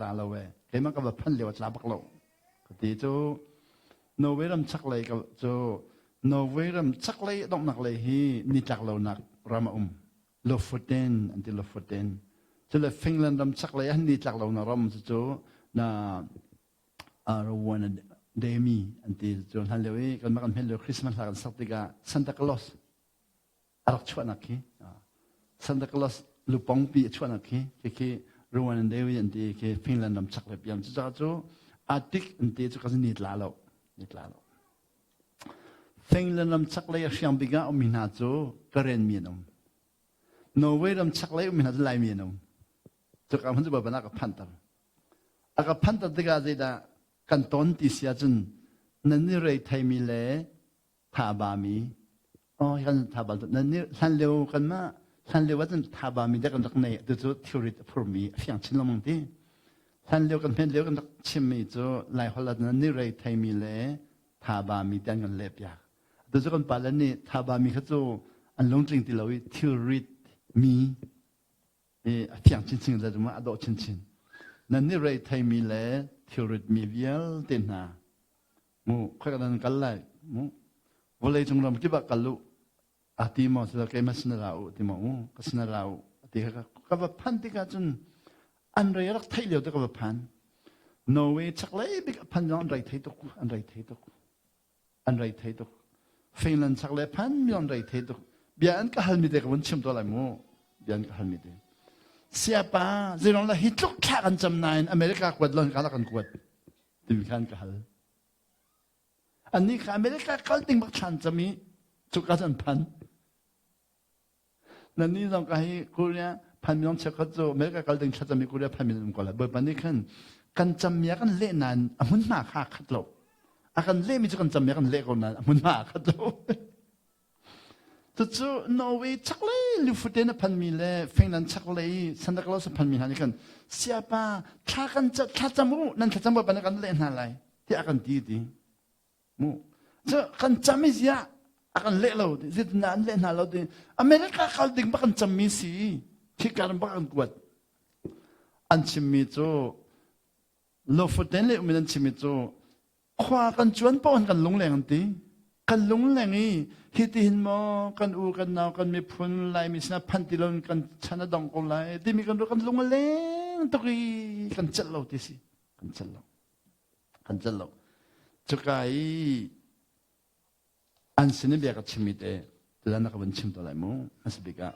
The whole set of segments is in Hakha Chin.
Tla lo e. Keimah ka va phan lio a tla bak lo. Ka ti cu Norway ram chaklei ka cu Norway ram chaklei donghnak lei hi nitlak lonak ram a um. Lofoten an ti Lofoten. Cule Finland ram chaklei ah nitlak lonak ram cu cu na Rowan Demi an ti cu hlan lio i kan kan hmel lio Christmas hla kan sak tikah Santa Claus a rak chuahnak khi Santa Claus lupongpi a chuahnak khi khi Rowan and Dewi an ti khi Finland ram chak le piam cucaah cu Arctic an ti cu ka ni tla lo ni tla lo Finland ram chaklei a hriang bik ah ummi hna cu Karen mi an um Norway ram chaklei ummi hna cu Laimi an um cuka hmun cu Baibal ah ka phanter a ka phanter tikah zeidah kan ton ti si ahcun nan ni rei theimi le thabami oh kan thaba nan ni hlan lio kan mah hlan lio ah cun thabami dek kan rak nei tu cu thilrit a phurmi a fiang chin lengmang ti hlan lio kan hmet lio kan rak chimmi cu lai holh ah nan ni rei theimi le thabami tiang kan leh piak tu cu kan pale nih thabami kha cu an lungtling ti lo i thilrit mi a fiang chinchin le cuma a dawh chinchin nan ni rei theimi le thilrit mi vialte hna mu khoi nan kal lai mu vawlei cung ram kip ah kal u a ti maw sila keimah sin ra u ti maw u ka sin ra u ti ka ka va phan tikah cun an rei rak theih lio te ka va phan Norway chaklei bik a phan zong an rei thei tuk an rei thei tuk an rei thei tuk Finland chak le phan mi an rei thei tuk bia an ka hal mi te ka vun chim to lai mu bia an ka hal mi te siapa zeirong la hi tluk thla kan cam nain America kuat lon ka la kan kuat timi khan ka hal annih kha America kal ding bak thlan cam i cuka an phan Nannih zong ka hi Korea phan mi zong cheukhat cu America kal ding thlacam i Korea phan mi um ko lai. Bawipa nih khan kan cammi a kan leh nain a hmunhma kha a khat lo. A kan lehmi cu kan cammi a kan leh ko nain a hmunhma a khat lo. Cucu Norway chaklei Lofoten a phanmi le Finland chaklei Santa Claus a phanmi hna nih khan siapa thla kan thlacam u nan thlacam Bawipa nih kan leh hna lai tiah a kan ti ti. Mu. Cu kan cam i ziah a kan leh lo zeitindah an leh hna lo ti America kal ding bak kan cammi si khikar bak an kuat an chimmi cu Lofoten le umin an chimmi cu khua kan cuan paoh kan lungleng an ti kan lungleng i hi ti hin maw kan u kan nau kan miphun Laimi sinah phanh ti lo kan chan a dong ko lai timi kan kan lung a leng tuk i kan celh lo ti si kan celh lo Kan celh lo. Cuka i an sin i bia ka chimmi te tutan na ka vun chim to lai mu. Hmasa bik ah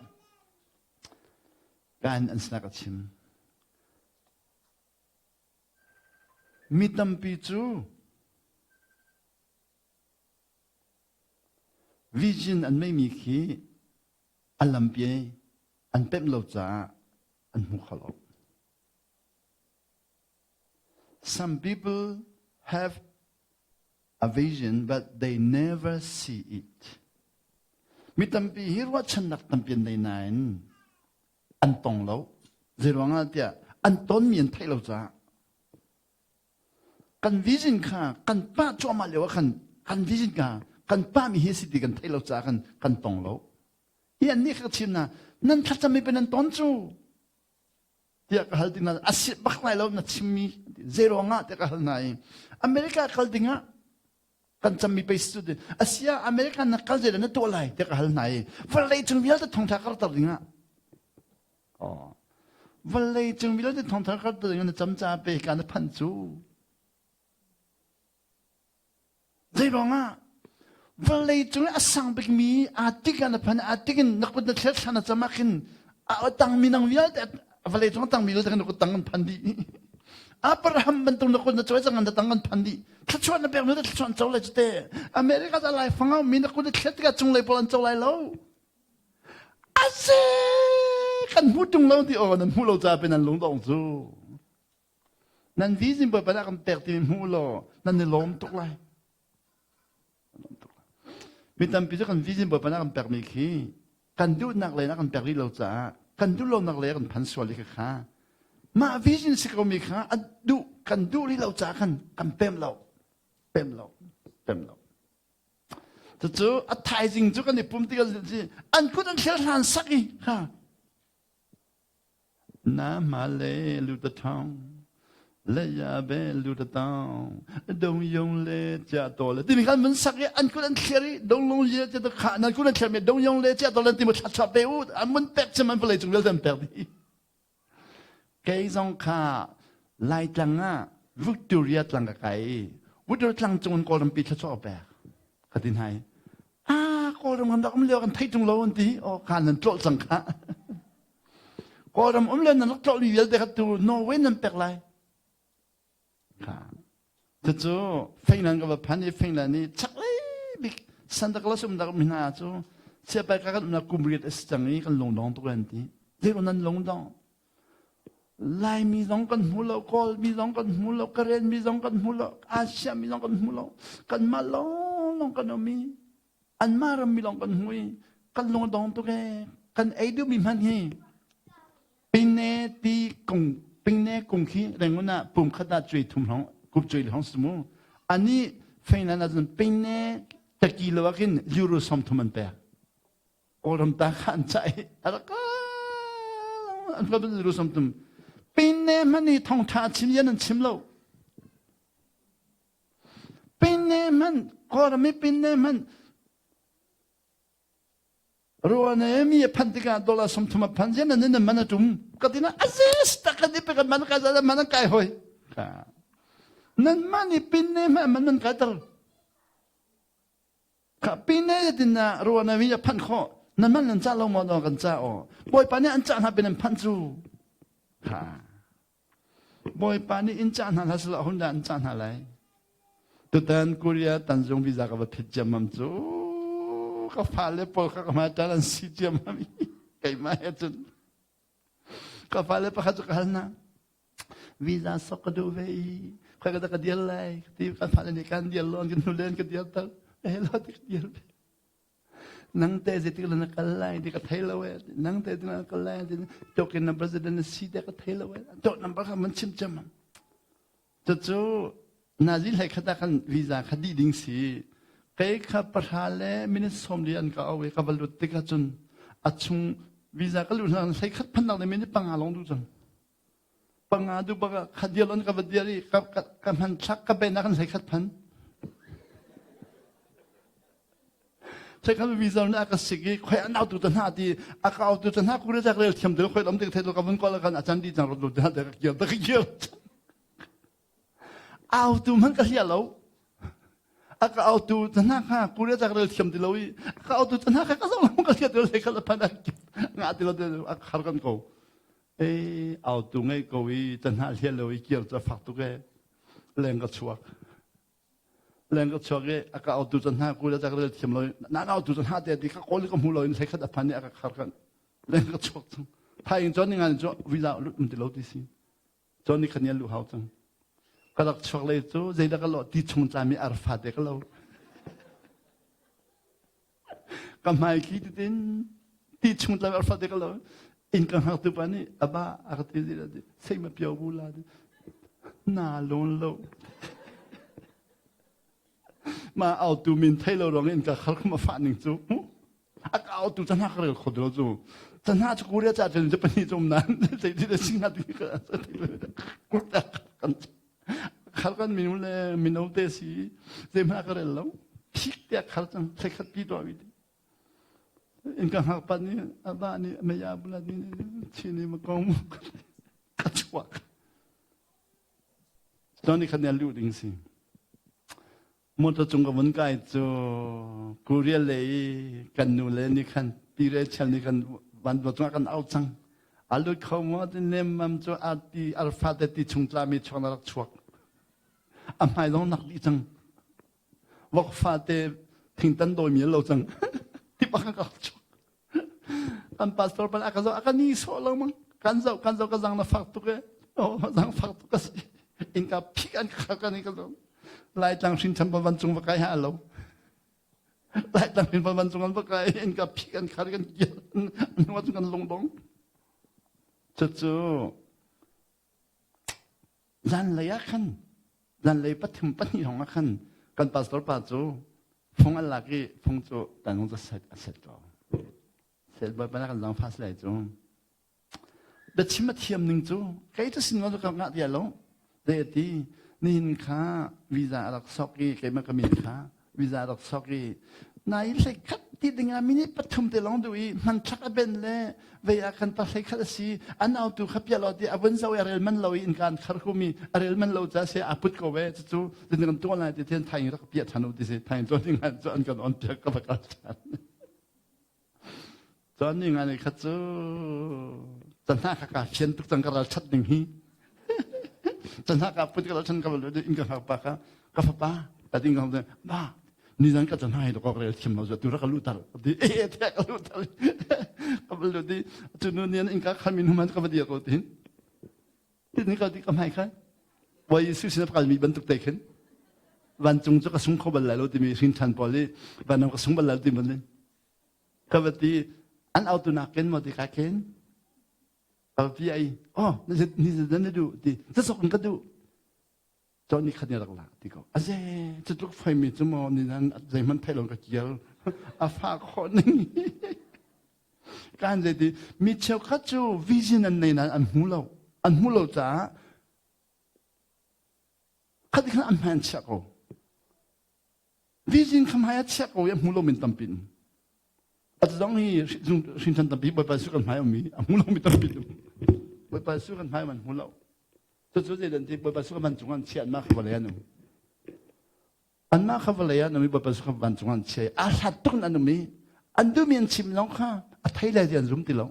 kan an sinah ka chim. Mi tampi cu vision an meimi khi an lampi an pemh lo caah an hmu kho lo. Some people have a vision but they never see it. Mi tampi hi ruahchannak tampi an nei nain an tong lo. Zeiruangah tiah an tonmi an theih lo caah kan vision kha kan pah cuahmah lio ah khan kan vision kha kan pahmi hi si ti kan theih lo caah kan kan tong lo. Hi an nih kha chim na nan thlacam i pe nan ton cu tiah ka hal ti na a si bak lai lo na chimmi zeiruang ah tiah ka hal hna i America kal ding ah kan cammi pei si cu asia America na kal zeidah na tuah lai tiah ka hal hna i vawlei cung vialte thongtha karter ding ah oh vawlei cung vialte thongtha karter ding ah na cam ca pe ka na phanh cu Zeiruangah vawlei cung i a sang bikmi aa tik ah na phan aa tik in na kut na thlet thla na cam ah khin a tangmi nang vialte vawlei cung a tangmi vialte khan na kut tang an phan dih. Abraham bantuk na kut na cawi cang na tang an phan dih. Thluachuah na pek mi thluachuah an co lai cu te. America ca lai fangau mi na kut na thlet tikah cunglei pawl an co lai lo. Ase kan hmu tung lo ti aw nan hmu lo ca pe nan lungdong cu. Nan vision Bawipa nih a kan pek timi hmu law nan i lawm tuk lai. Mi tampi cu kan vision Bawipa nih a kan pekmi khi kan duhnak lei in a kan pek rih lo caah kan duh lonak lei ah kan phan sual i kha mah vision si komi kha a duh kan duh rih lo caah khan kan pem lo pem lo pem lo cucu a thaizing cu kan i pum tikah an kut an thler hlan sak i kha Na male lu ta thong. Le ya be lu ta taung dong yong le chia to le timi khan mun sak i an kut an thliar i dong long ye te kha nan kut an thliar mi dong yong le chia to le ti mu thla chua pe u an mun pek chim an vawlei cung vialte an pek dih. Kei zong kha Laitlang ah Victoria tlang ka kai i Victoria tlang cung in Kawlrampi thluachuah ka pek. Ka ti hna i, ah Kawlram kan rak um lio kan thei tung lo an ti. Oh, kha nan tlawh cang kha. Kawlram um le nan rak tlawh mi vialte kha tu Norway nan pek lai. Kha. Cucu Finland ka va phan i Finland i chaklei bik Santa Claus umnak mi hna cu siapai ka kan umnak kum riat a si cang i kan lungdong tuk an ti. Zei nan lungdong? Laimi zong kan hmu lo, Kawlmi zong kan hmu lo, Karen mi zong kan hmu lo, Asia mi zong kan hmu lo. Kanmah lawng kan um i anmah rammi lawng kan hmu i kan lung a dong tuk ee. Kan ei duhmi hmanh hi Pingne ti kung pingne kung khi Rangoon ah pum khat ah cuai thum hrawng kup cuai hrawng si mu. Ani Finland ah cun pingne taki lo ah khin euro 30 an pek. Kawlram ta kha an cah i a rak an ka euro 30. Pingne hmanh hi thongtha chim yan an chim lo. Pingne hmanh Kawlram i pinne hmanh Ruane mi a phanh tikah dollar 30 a phan zian nan nan man a tum ka tina azis tak kan ipe kan man ka za man kai hoi nan man i pin ne ma man man kai tar ka pin ne tin na ruane mi a phanh kho nan man nan cha lo mo no kan cha o bawipa nih an cha hna pin an phanh cu ha Bawipa nih in cah hna hlah seh hun dah an cah hna lai. Tutan Korea Tanzung visa ka va phit ciammam cu ka fale pawl kha ka hmai tan an si ciammam i keimah he cun ka fale pakhat cu ka hal hna visa sok ka duh ve i khoi ka dah ka dial lai ti ka fale nih kan dial lo an kan hnu len ka dial tal hello ti ka dial ve Nang te zeitik na kal lai ti ka thei lo e. Nang te na kal lai ti tokin na president na si te ka thei lo e. To number kha man chim cham. Cucu nazi hlei khat ah khan visa kha dih ding si. Kei kha pahra le minute sawm li an ka au i ka va lut tik ahcun a chung visa ka luh hlan hlei khat phannak le minute panga lawng duh cang. Panga du bak ah kha dial on ka va dial i ka ka ka hman thlak ka ben ah kan hlei khat phan. Thekhan visa na ka sik i khoi an autu ta hna ti a ka autu ta hna kure jak rel thiam de khoi lam tik thei lo ka vun kol kan a chan di chang ro ta ta ka kial ta ka kial. Autu man ka hlia lo. A ka autu ta hna kha kure jak rel thiam ti lo i a ka autu ta hna kha ka zong lo ka hlia ti lo thekhan phan nga ti lo a khar kan ko. Ei autu ngei ko i ta hna hlia lo i kial cu a fak tuk e. Leng ka chuak. Leng ka chuak i a ka autu cu hna kul a ka rel thiam lo na autu cu hna te ti ka kawl ka hmu lo in hlei khat a phan i a ka khar kan leng ka chuak cang thaing cun ningan cu visa lut um ti lo ti si cun ni khan lu hau cang ka rak chuak lei cu zeidah ka lo ti chung tlami arfa te ka lo Ka hmai khi titin ti chung tlang arfa te ka lo in ka hngak tu pa nih aba a ka ti zi ti sei ma pio bu la ti na lon lo ma au tu min thei lo rong in ka khal khum a fa ning cu a ka au tu chana ka rel khot lo cu chana chu korea cha chen japanese um nan sei ti da sing na ti ka kan Khal kan minu le mino te si zeihmanh a ka rel lo. Phik te khal cang thlekhat pi tuah mi in ka hngak pan nih aba nih maya bula ni chini ma kong ka chuak. Cun ni khan ne lu ding si. Motor cung ka vun kai cu Korea lei kan nu le nih khan pi re chel nih kan van cungah kan au cang. A lut kho maw ti nemmam cu a ti arfa te ti chung tlami chuak na rak chuak. A hmai zong nak dih cang. Vok fate thingtan dawi mi lo cang. Ti bak ka chuak. Kan pastor pan a ka zoh a ka ni sawh lo mang. Kan zoh kan zoh ka zang na fak tuk e. Oh, zang fak tuk ka si. Inka phik an ka kan ka zo. Laitlang hrin chan van cung va kai ha lo. Laitlang hrin van cung an va kai inka phik an khar kan kial. An wa cung kan lungdong. Cucu zanlei ah khan zanlei pathum pahnih hong ah khan kan pastor pa cu fung an lak i fung cu tanung cu set a set ko set bawipa na kan zang fa lai cu biachim a thiam ning cu kei cu sin ka ngah tia lo. Zei a ti? Nihin kha visa a rak sok i keimah ka min kha visa a rak sok i nai hlei khat ti dingah minute pathum te lawng duh i hmanthlak a ben le vei ah khan pa hlei khat a si an autu kha piah lo ti a vun zo i a rel man lo i innka an khar khumi a rel man lo ca si a put ko ve cucu tin kan tuah lai ti thian thaing rak piah than u ti si thaing tuah ding cu an kan on piak ka va kal than Cun ni ngai khat cu canhna kha ka fian tuk cang ka ral that ding hi. Canhna ka put ka ral chan ka val in ka hngak pa kha ka fapa ta ding ka ba ni zan ka canhna hi ka rel thiam lo tu ra ka lu tar ti e te ka lu tar ka lu ti tu nu nian in ka khamin human ka va dia ko tin ti ni ka ti ka mai kha Bawi Jesuh sin a kalmi bantuk te khin vancung cu ka sung kho bal lai lo timi hrin ṭhan pawl i vanam ka sung bal lai lo ti ban ka va ti an autu nak ken maw ti ka ken ka pi ai oh ni zan na duh ti zasok in ka duh cho ni khat ni rak la ti ko aze cu tluk fai mi cu maw ni nan zeihmanh thei lo ka kial a fa khawh ning kan zei ti mi cheukhat cu vision an nei nain an hmu lo an hmu lo caah khat khan an hmai an chiah ko vision kha hmai a chiah ko i a hmu lo min tampi um atu zong hi hrinṭhan tampi bawipa Jesuh kan hmai ummi a hmu lomi tampi um bawipa Jesuh kan hmai um an hmu lo cucu zeidan ti bawipa Jesuh kan vancung an chiah anmah kha vawlei an um anmah kha vawlei an um i bawipa Jesuh kha vancung an chiah i aa hlat tuk in an um i an duhmi an chim lawng kha a thei lai ti an zum ti lo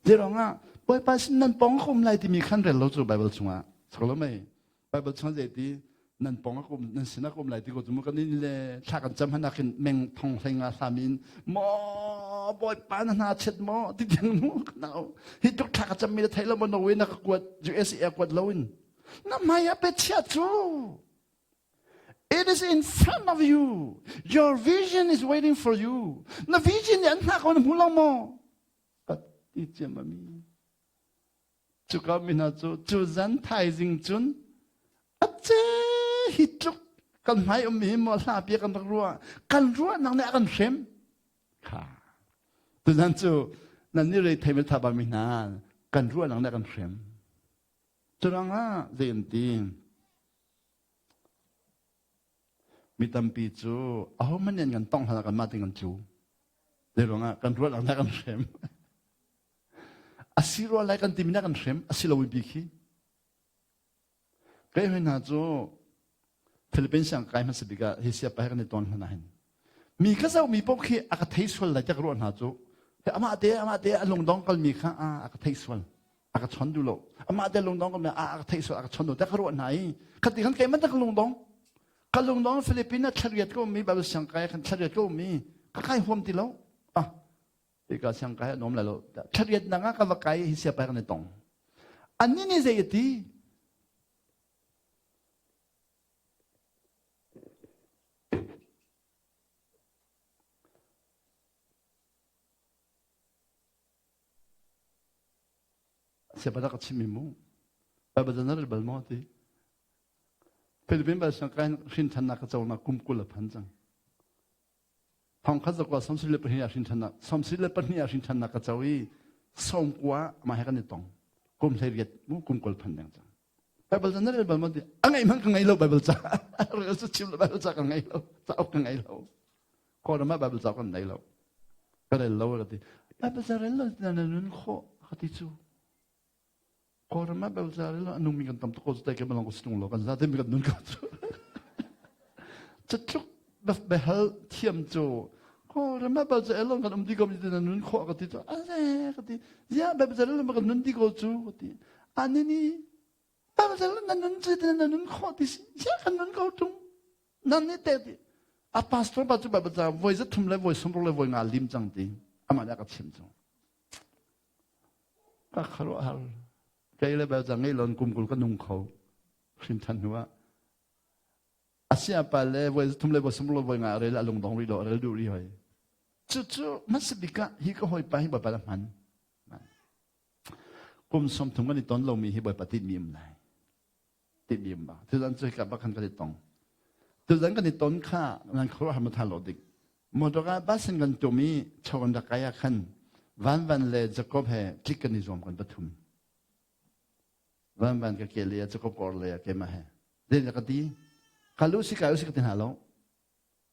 Zeiruangah Bawipa sin nan pawng ka um lai timi khan rel lo cu Bible chungah sako lo mei Bible chungah zei ti nan pawng ka um nan sinah ka um lai ti ko cu mu kan in le thla kan cam hanak hin meng thong hlei nga hlam in maw Bawipa na hna chet maw ti tiang mu nau hi tluk thla ka cam mi na thei lo maw Norway na ka kuat USA a kuat lo in na hmai ah pe chia cu It is in front of you. Your vision is waiting for you. Na vision nih an hna ko na hmu lo maw? Ka ti ciam ami. Cuka mi hna cu cu zan thaizing cun a ce hi tluk kan hmai um hi maw hla pia kan rak ruah. Kan ruahnak nih a kan hrem. Kha. Tuzan cu nan nih rei thei tha ba mi hna kan ruahnak nih a kan hrem. Curangah zei an ti? Mi tampi cu ahohmanh nih an kan tongh hlan ah kanmah tein kan tlu. Zei ruangah kan ruahnak nih a kan hrem. A si rua lai kan timi nih a kan hrem, a si lomi bik hi. Kei hoi hna cu Philippines siang kai hmasa bik ah hi siapa he kan i ton hlan ah hin mi ka zohmi paoh khi a ka thei sual lai tiah ka ruah hna cu amah te amah te a lungdong kalmi kha a ka thei sual a ka chon duh lo amah te lungdong kalmi a ka thei sual a ka chon duh tiah ka ruah hna i khati khan keimah ka lungdong ka lungdong Philippines ah thlariat ka ummi Bible siang kai khan thlariat ka ummi ka kai huam ti lo ah ka siang kai an um lai lo thlariat nang ah ka va kai hi siapa kan i tong anni nih zei ti Siapa dah ka chimmi mu? Baibal na rel bal maw ti? Philippine bal sang kain hrin thannak ka conak kum 20 a phan cang. Thong khat zakua samsi le pahnih ah hrin thannak samsi le pahnih ah hrin thannak ka co i sawmkua mah he kan i tong. Kum 18 mu kum 20 phan deng cang. Bible ca na rel bal maw ti a ngeih hmanh ka ngei lo Bible ca rel cu chim lo Bible ca ka ngei lo cauk ka ngei lo Kawlram ah Bible cauk kan nei lo ka rel lo ka ti Bible ca rel lo na nun khawh ka ti cu Kawlram ah Bible ca rel lo a nungmi kan tam tuk ko cu tai ke malong ko sinung lo kan za te mi kan nun ko cu catluk behal thiam cu Kawlram ah Bible ca elon kan um di ko mi na nun khawh ka ti cu aze ka ti zia Bible ca rel lo kan nun di ko cu ka ti ani ni Bible ca na nun cu na nun khawh ti si zia kan nun ko tung nan nih te ti a pastor pa cu Bible ca voi za thum le voi sawmruk le voi nga lim cang ti amah nih a ka chim cu ka khuaruahhar kei le Bible ca ngei lon kum 20 ka nung kho hrin than hnu ah asia pa le voi thum le voi sawmruk le voi nga rel a lungdong rih lo rel duh rih hoi cu cu hmasa bik ah hi ka hawipa hi Bawipa la hman kum 30 kan i ton lomi hi Bawipa tinhmi um lai tinhmi um ba tuzan cu hika bak khan kan i tong tuzan kan i ton kha nan khuaruahhar ma tha lo dik motor ah bus in kan tum i cho kan rak kai ah khan Van Van le Jacob he tlik kan i zuam kan pathum. Van van ka ke le ah Jacob kor le ah keimah he. Zei ka ti? Kalu si kai si ka ti hna lo.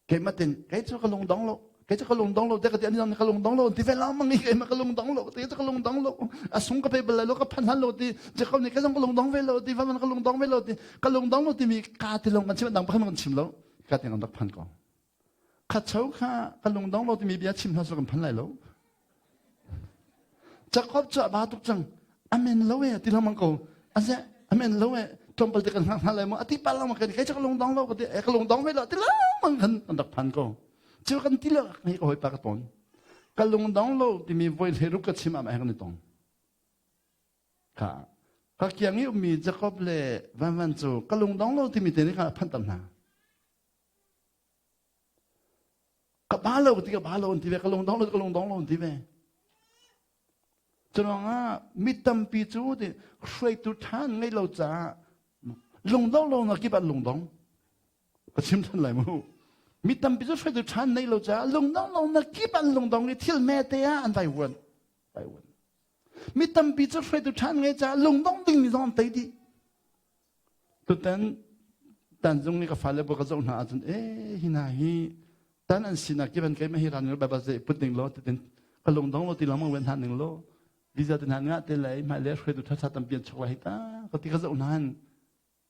Keimah tin kei cu ka lung dong lo. Kei cu ka lung dong lo te ka ti ani ka lung dong lo ti ve lang mang i keimah ka lung dong lo ti ka lung dong lo. A sung ka pe bal lo ka phan han lo ti Jacob nih ka zong ka lung dong ve lo ti van van ka lung dong ve lo ti ka lung dong lo ti mi ka ti long kan chim dang pakhat kan chim lo. Ka ti kan rak phan ko. Khacho kha ka lungdong lo timi bia chim hna su kan phan lai lo. Jacob cu a ba tuk cang. Amen lo e ti lengmang ko. Aze amen lo e tlawmpal te kan hngak hna lai mu ati pa lengmang kan kai ka lungdong lo ka ti e ka lungdong ve lo ti lengmang kan kan rak phan ko. Cu kan ti lo ngai ka hawi pa ka ton. Ka lungdong lo timi voi hle ruk ka chim am ai kan i tong. Kha ka kiang i ummi Jacob le Van Van cu ka lungdong lo timi te nih kha phan tam hna. Ka ba lo ti ka ba lo an ti ve, ka lungdong lo ka lungdong lo an ti ve. Curuangah mi tampi cu ti hruaitu ṭhan ngei lo caah lungdong lo na kip ah lungdong. Ka chim ṭhan lai mu. Mi tampi cu hruaitu ṭhan nei lo caah lungdong lo na kip an lungdong i thil me te ah an vai vuan. Vai vuan. Mi tampi cu hruaitu ṭhan ngei caah lungdong ding mi zong an tei dih. Tutan tanzung i ka fale bu ka zoh hna ahcun ee hi hna hi tan an sinak ki ban keimah hi ran Bible zei put ning law titin ka lungdong lo ti lengmang ven hna ning law visa te hna ngah te lai hmai le hruaitu ṭha ṭha tampi an chok lai hi ta ka ti ka zoh hna han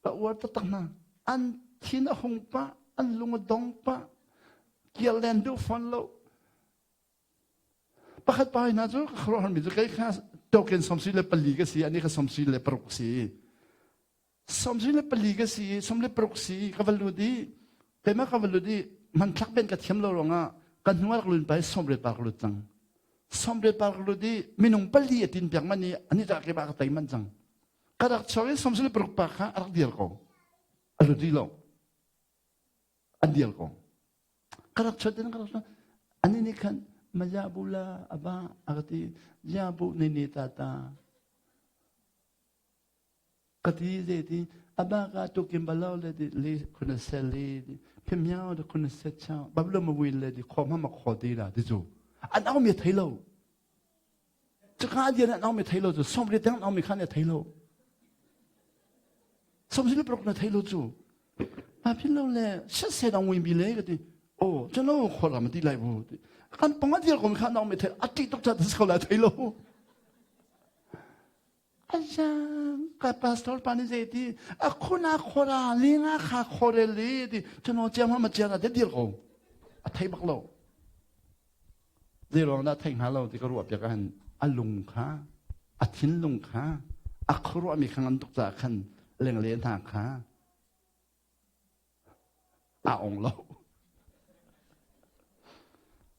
ka uar taktak hna an thin a hung pah an lung a dong pah kial len duh fawn lo Pakhat pa hna cu ka khuaruahharmi cu kei kha token 74 ka si, ani kha 76 si. 74 ka si, 76 si, ka va lut i keimah ka va lut i hmanthlak ben ka thiam lo ruangah ka hnu ah rak lun pa i 80 pa ka lut cang. 80 pa ka lut i minung pali a tin piak man i ani dah keimah ka tei man cang. Ka rak chuak i 76 pa kha a rak dir ko. A lut rih lo. An dir ko. Ka rak chawt in ka rak chawt. Ani nih khan ma bu la aba a ka ti ya bu ne ne ta ta ka ti ze ti aba ka tu kim balo le di le khuna sel le di phim miao de khuna set chao bablo ma win le di kho ma ma kho ti la ti chu an au mi thei lo Cuka dian an aumi thei lo cu somri dang aumi khan thei lo. Somsi prok na thei lo cu. Ma phin lo le set se dang win bi le ka ti. Oh, chano khor ram ti lai bu. Kan pong a dir kom khan aumi thei ati tuk cha tas ko la thei lo. Ayang ka pastor pa ni zei ti a khuna khora linga kha khore le ti chano chiang ma chiang da dir ko. A thei bak lo. Zeiruang dah theih hnga lo ti ka ruah piak ahhin a lung kha a thinlung kha a khuaruahmi kha ngan tuk caah khan lengle hna kha aa ong lo.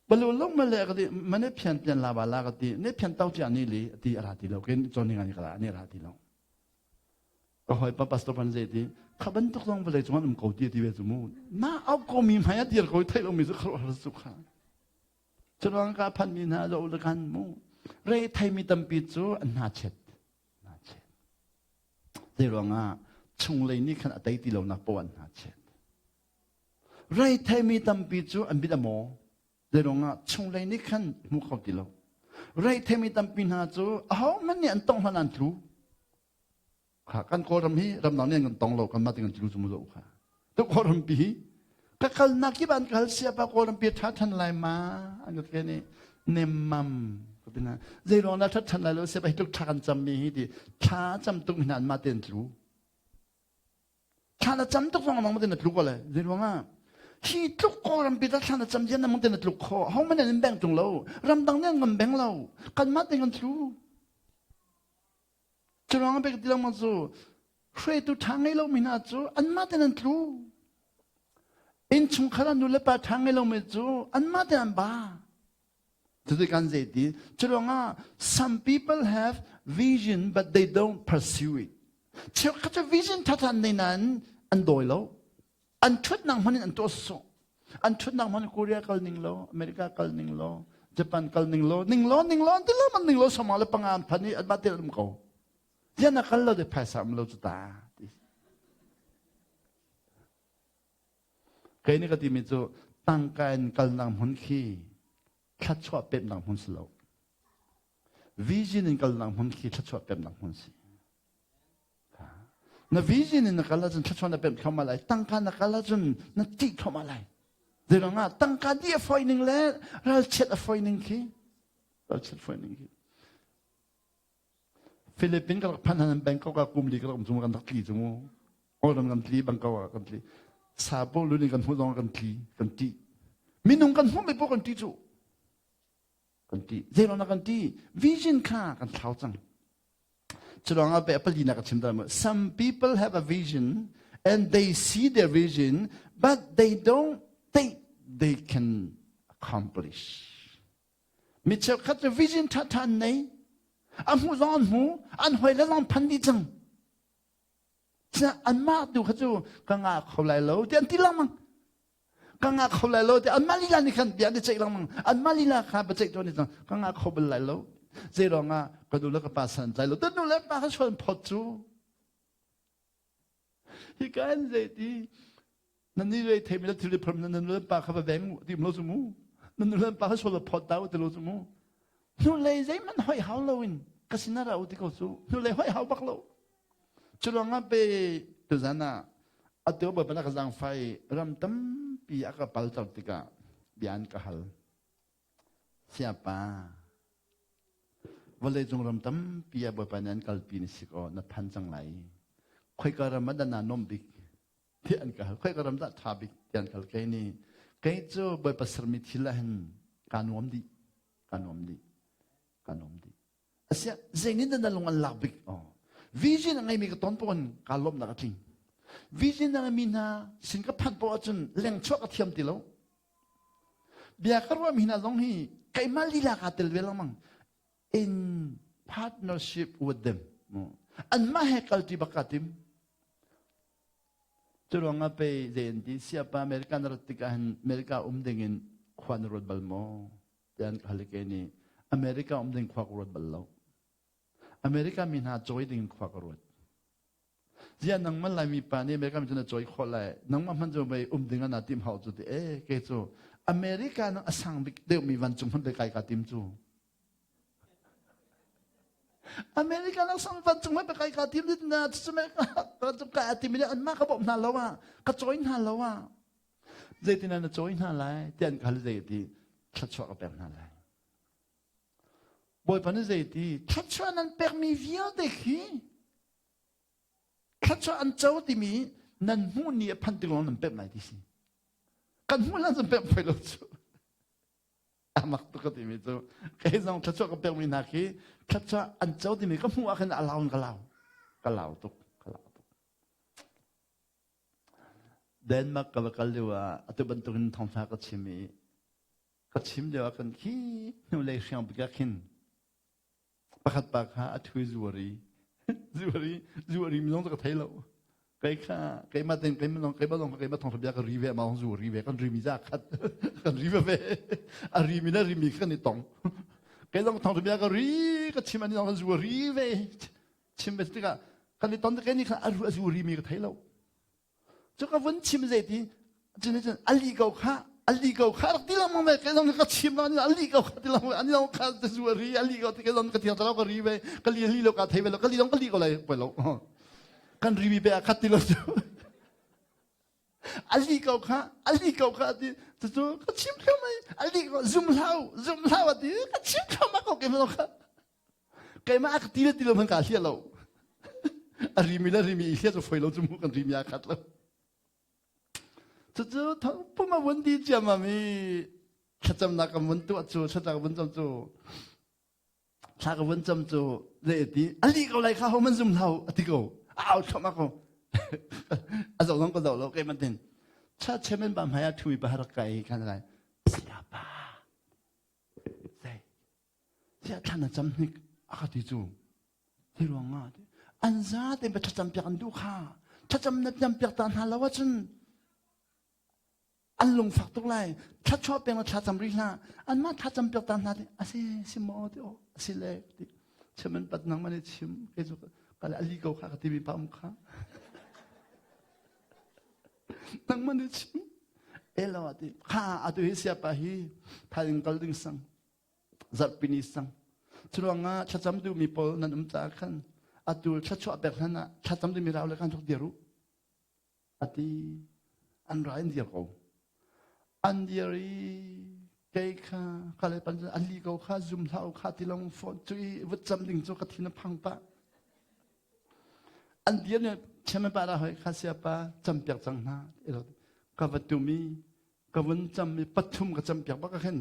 Balu lung ma le ka ti mane phian pian la ba la ka ti ne phian tau chia ni li ti a ra ti lo ken chon ni ngani ka la ne ra ti lo. Ka hoi pa pastor pan zei ti kha bantuk zong vawlei cung an um ko ti ti ve cu mu na au ko mi hmai a dir ko thei lo mi cu kharuah su kha Curuang ka phanmi hna zo le kan mu re theimi tampi cu an hna chet hna chet zei ruangah chunglei nih khan a tei ti lonak poh an hna chet rei theimi tampi cu an bit a maw zei ruangah chunglei nih khan hmu kho ti lo rei theimi tampi hna cu ahohmanh nih an tong hlan an tlu Kha kan Kawlram hi ramdang nih an kan tong lo kanmah te kan tlu cu mu zo kha. Tu Kawlram pi hi ka kalnak kip an kal siapa Kawlram pi ṭha ṭhan lai ma an ka ke nih nemmam ka ti na zei ruang dah ṭhat ṭhan lai lo siapa hi tluk thla kan cam mi hi ti thla cam tuk mi hna an mah te an tlu thla na cam tuk zong amang te na tlu ko le zei ruang ah hi tluk Kawlram pi ta thla na cam jian amang te na tluk kho ho man an beng tung lo ramdang nih an ngam beng lo kanmah te kan tlu Curuang pek ti lengmang cu hruaitu ṭha ngei lomi hna cu anmah tein an tlu. Innchungkhar ah nu le pa ṭha ngei lomi cu anmah tein an ba. Cuti kan zei ti? Curuangah some people have vision but they don't pursue it. Cheukhat cu vision ṭhaṭha an nei nain an dawi lo. An ṭhutnak hmanh in an tuah sawh. An ṭhutnak hmanh Korea kal ning law, America kal ning law, Japan kal ning law, ning law, ning law, ti lo man ning law sama le panga an phan i anmah te an um ko. Tian a kal lo de phaisa um lo cu ta. Kei nih ka timi cu tangka in kalnak hmun khi thluachuah pemnak hmun si lo. Vision in kalnak hmun khi thluachuah pemnak hmun si. Na vision in na kal ahcun thluachuah na pemh thluahmah lai. Tangka na kal ahcun na ṭih thluahmah lai. Zeiruangah tangka dih a fawi ning le ralchiat a fawi ning khi ralchiat fawi ning khi. Philippine ka rak phan han Bangkok ah kum li ka rak um cu kan rak tli cu mu. Kawlram kan tli, Bangkok ah kan tli. Sapo lu nih kan hmuh zong kan tli, kan ṭih. Minung kan hmuh mi paoh kan ṭih cu. Kan ṭih. Zeiruangah kan ṭih? Vision kha kan thlau cang. Curuangah pe pali na ka chim ta Some people have a vision and they see their vision, but they don't think they can accomplish. Mi cheukhat cu vision ṭhaṭha an nei. A hmuh zong an hmu, an hoi le zong phan dih cang. Anmah tu kha cu ka ngah kho lai lo ti an ti lengmang. Ka ngah kho lai lo ti anmah lila nih khan bia an i ceih lengmang. Anmah lila kha biaceih tuan cang. Ka ngah kho bal lai lo. Zei ruangah ka nu le ka pa san tlai lo. Tu nu le pa kha sual phawt cu. Hi ka an zei ti nan ni rei theimi le thil phar nan nu le pa kha va veng u ti lo cu mu. Nan nu le pa kha sual phawt ta u ti lo cu mu. Hnulei zeihmanh hoih hau loin ka sinah ra u ti ko cu. Hnulei hoih hau bak lo. Curuangah pe tuzan ah atu Bawipa na ka zaangfah i ram tampi a ka palter tikah bia an ka hal. Siapa, vawleicung ram tampi ah Bawipa nih an kalpi ni si kaw na phan cang lai. Khoika ram ah dah naa nuamh bik? Ti an ka hal. Khoika ram dah ṭha bik? Ti an ka hal. Kei nih, kei cu Bawipa sermi thil ah hin kaa nuam dih. Kaa nuam dih. Kaa nuam dih. Asiah zeitin dah na lung an lak bik? Oh. Vision a ngeimi ka ton paoh in kaa lawmhnak a tling. Vision a ngeimi hna sin ka phanh paoh ahcun lengchuah ka thiam ti lo. Bia ka ruahmi hna zong hi keimah lila kaa tel ve lengmang. In partnership with them. Anmah he kalṭi bak kaa tim. Curuangah pei zei an ti siapa America na rat tikah hin America um dingin khua na ruat bal maw? Tiah an ka hal i kei nih America um ding khua ka ruat bal lo. America mi hna cawi ding khua ka ruat. Ziah nangmah Laimi pa nih America mi cu na cawi khawh lai. Nangmah hmanh cu mei um ding ah naa tim hau cu ti eh kei cu America nang a sang bik deuhmi vancung hmanh kai ka tim cu. America nang sang vancung hmanh kai ka tim dit na cu America vancung kai a tim i anmah ka bawmh hna lo ah ka cawi hna lo ah Zeitin na cawi hna lai ti an ka hal zei ti thluachuah ka pek hna lai. Bawipa nih zei ti thluachuah nan pekmi vialte khi thluachuah an co timi nan hmuh ni a phanh tik lawng nan pek lai ti si. Kan hmuh hlan cun pek phoi lo cu. Amak tuk ka timi cu kei zong thluachuah ka pekmi hna khi thluachuah an co timi ka hmuh ah khin a lau in ka lau. Ka lau tuk. Ka lau tuk. Denmark ka va kal lio ah atu bantukin thawngtha ka chim i ka chim lio ah kan khi hnulei hriang bik ah khin pakhat pa kha a thu i zuari zuari zuari mi zong cu ka thei lo kei kha keimah ten keimah zong keimah zong keimah thawngtha bia ka ri ve ma zu ri ve kan ri mi za khat kan ri ve ve a ri mi le ri mi kan i tong kei zong thawngtha bia ka ri ka chim ani zong kan zu ri ve chim ve tikah kan i ton tik ni khan a zu ri mi ka thei lo cu ka vun chim zei ti cun cun ali ko kha ali ko kha rak ti lengmang ve kai zong ka chim lo ali ko kha ti lengmang ani zong kha te zu ri ali ko ti kai zong ka thiang lo ka ri ve ka li li lo ka thei ve lo ka li zong ka li ko lai poi lo kan ri mi pe a khat ti lo cu ali ko kha ali ko kha ti cu ka chim thlu mai ali ko zum hlau zum hlau ati ka chim thlu ma ko ke lo kha Keimah a ka ti le ti lo hmanh kaa hliah lo. A rimi le rimi i hliah cu foi lo cu mu kan rimi aa khat lo. Cucu pum a vun di ciammam i thlacamnak kan vun tuah cu thlacam ka vun cam cu thla ka vun cam cu zei ti a li ko lai kha ho man zum hlau a ti ko a au thluahmah ko a zoh zong ka zoh lo keimah tin cha chairman ba hmai ah thumi pa rak kai kan lai siapa zei Tiah thla na cam hnik a ka ti cu. Hi ruang ah an za tein pa thlacam piak an duh kha. Thlacam na cam piak ta hna lo ahcun an lungfak tuk lai. Thlachuah peng na thlacam rih hlah. Anmah thlacam piak ta hna ti asi si maw ti aw asi le ti chim an pat nang man i chim kei cu ka le ali ko kha ka timi pa um kha. Nang man i chim. Elo ati kha atu hi siapa hi thaing kal ding sang zarhpini sang. Curuangah thlacam duhmi pawl nan um caah khan. Atu thluachuah pek hlan ah thlacam dingmi rau le kan rak dir u. Ati an ra in dir ko. An dir i kei kha ka le pan an li ko kha zum hlah u kha ti long phone cu i vut cam ding cu ka thin a phang pah. An dir ne chairman pa ra hoi kha sia pa cam piak cang hna. Ka va tum i ka vun cam i pathum ka cam piak bak khin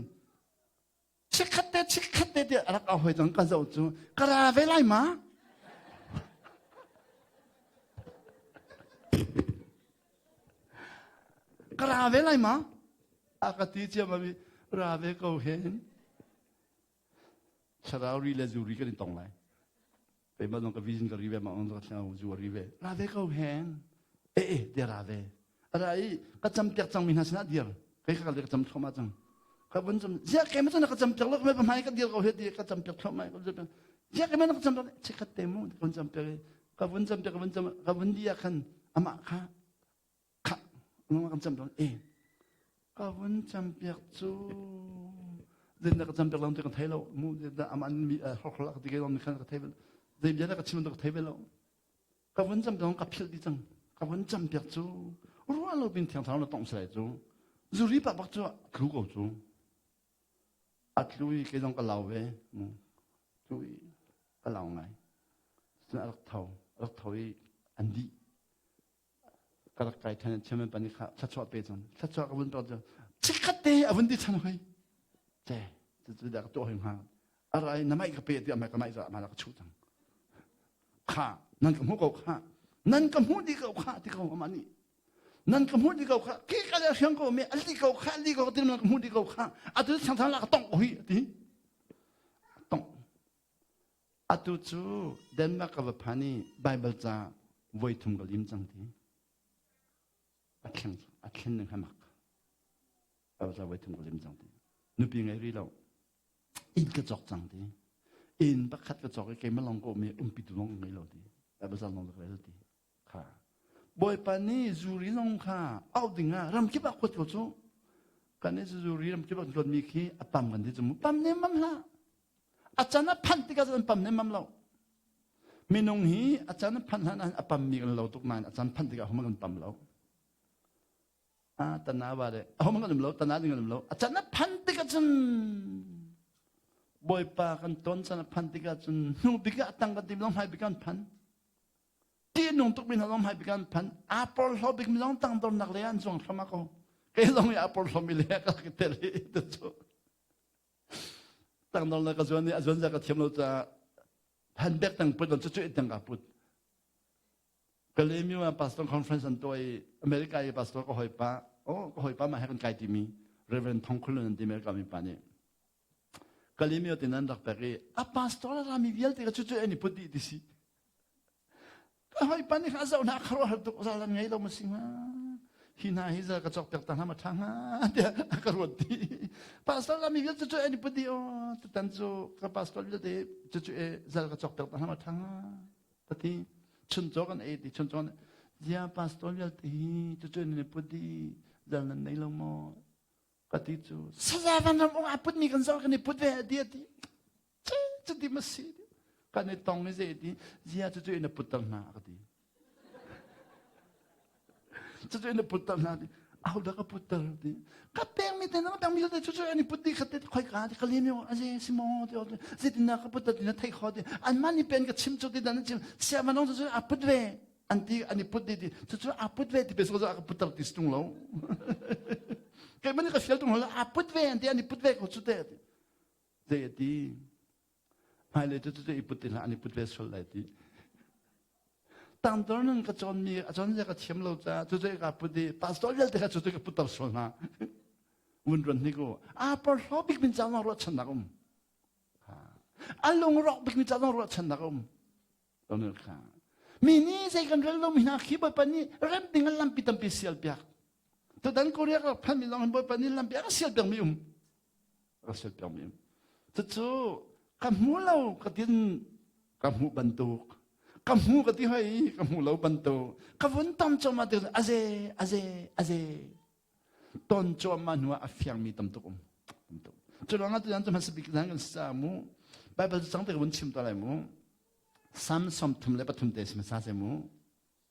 chikkhat te chikkhat te tiah a rak au hoi cang ka zoh cu ka ra ve lai ma ka ra ve lai ma a ka ti cia ma mi ra ve ko hen thlarau ri le zu ri kan in tong lai keimah zong ka vision ka ri ve ma on ka thlarau zu ri ve ra ve ko hen e e te ra ve ara i ka cam piak cang mi hna sinah dir kei ka kal ka cam thluahmah cang ka vun cam zia ke ma ka cam piak lo me hmai ka dir ko he ti ka cam piak thluahmah ka cam zia ke ma ka cam chikkhat te mu ka vun cam piak ka vun cam piak ka vun cam ka vun dia khan amah kha kha amah kan cam piak e ka vun cam piak cu zein ka cam piak lo ti ka thei lo mu amah mi horkhol ka ti ke lo mi khan ka thei zei bia ka chim ka thei ve lo Ka vun cam zong ka philh dih cang. Ka vun cam piak cu ruah lo pin thiang thlarau na tongh salai cu. Zuri pa bak cu tlu ko cu. A tlu i kei zong ka lau ve. Mu. Tlu i ka lau ngai. Cun a rak tho. A rak tho i an dih. Ka rak kai than chairman pa nih kha thluachuah pe cang. Thluachuah ka vun pek cu chikkhat te a vun ti chan hoi. Ce cucu dah ka tuah hoi hnga. A rai na mai ka pe ti a mai ka mai za ma ka chuh cang. Kha nan ka hmuh ko kha nan ka hmuh dih ko kha ti ko amah nih nan ka hmuh dih ko kha khi ka le hriang ko mi ali ko kha ali ko ti nan ka hmuh dih ko kha atu chang thang la ka tong ko hi ti tong atu cu Denmark ka va phan i Bible ca voi thum ka lim cang ti a thleng a thlen ning hamak Bible ca voi thum ka lim cang ti nupi ngei ri lo inn ka cawk cang ti inn pakhat ka cawk i keimah lawng ka um i umpi tu zong ngei lo ti Bible zong ka rel ti kha Bawipa nih zuri zong kha auh ding ah ramkip ah khuat ko cu kan i zuri ramkip ah kan mi khi a pam kan ti cu mu pam nem mam hlah a can a phanh tikah cun pam nem mam lo minung hi a can a phanh hlan ah a pam mi kan lo tuk nain a can phanh tikah hum kan pam lo Ah, tana va le ahom kan um lo tana ding kan um lo a can a phan tikah cun bawipa kan ton can a phan tikah cun hnu bik ah tang kan tim long hmai bik kan phan ti nung tuk mi hna long hmai bik kan phan a porhlo bik mi long tang dornak le an zuang thlama ko kei zong i a porhlo mi le ka ka tel i te cu tang dor na ka zuan i a zuan za ka thiam lo ca han bek tang put cu cu tang ka put Kalaymyo ah pastor conference an tuah i America i pastor ka hawipa oh ka hawipa mah he kan kai timi Reverend Thong Khulun an ti America mi pa nih Kalaymyo tin an rak pek i a pastor a rami vialte ka cucu an i put dih ti si ka hawipa nih kha a zoh hna kharuah har tuk zal an ngei lo ma si hnga hi hna hi zal ka cawk piak ta hna ma ṭha hnga tiah a ka ruat ti pastor rami vialte cucu an i put dih oh tutan cu ka pastor vialte cucu e zal ka cawk piak ta hna ma ṭha hnga Ka ti. Chuncaw kan ei ti chuncaw zia pastor vialte hi cucu nan i put dih zal nan nei lo maw? Ka ti cu saza vanram ung aa putmi kan zal kan i put ve ti a ti. Cuti ma si kan i tong i zei ti zia cucu in a putter hna ka ti. Cucu in a putter hna ti. Ahodah ka putter ti. Ka pekmi te na pekmi te cucu an i put dih khat te khoi ka ti ka lem yo aze si maw ti zeitin na ka putter ti na thei kho ti an mah nih pen ka chim cu ti dan chim sia manong cucu a put ve an ti an i put dih ti cucu a put ve ti pe so a ka putter ti tung lo keimah nih ka fial tung lo a put ve an ti an i put ve ko cu te zei a ti Hmailei cu cucu i put ti hlah an i put ve sual lai ti. Tangdor nun ka cawnmi a cawn zia ka thiam lo caah cucu ka put i pastor vialte kha cucu ka putter sual hna. Vun ruan hnik u. Aa porhlaw bik min ca zong ruahchannak um. A lungrawk bik mi ca zong ruahchannak um. Mi nih zei kan rel lomi hna khi Bawipa nih rem ding an lampi tampi sial piak. Tutan Korea ka phanmi zong hin Bawipa nih lampi a ka sial piakmi um. A ka sial piakmi um. Cucu ka hmu lo ka tin ka hmuh bantuk. Ka hmu ka ti hoi ka hmu lo bantuk. Ka vun tom cuahmah ti aze aze aze. Ton cuahmah hnu ah a fiangmi tam tuk um. Tam tuk. Cu ruangah tutan cu hmasa bik zan kan si caah mu Bible cu cang te ka vun chim ta lai mu. Psalm 33 te si hmasa se mu.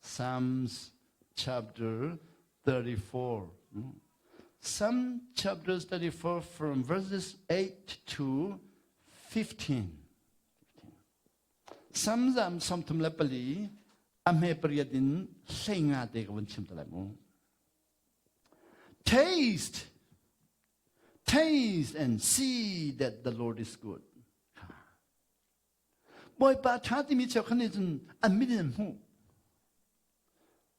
Psalms chapter 34. Psalm chapter 34 from verses 8 to 15. Psalm zam 34 a hme pariat in hleinga te ka vun chim te lai mu. Taste, taste and see that the Lord is good. Bawipa ṭha timi cheukhat nih cun an mit in an hmuh.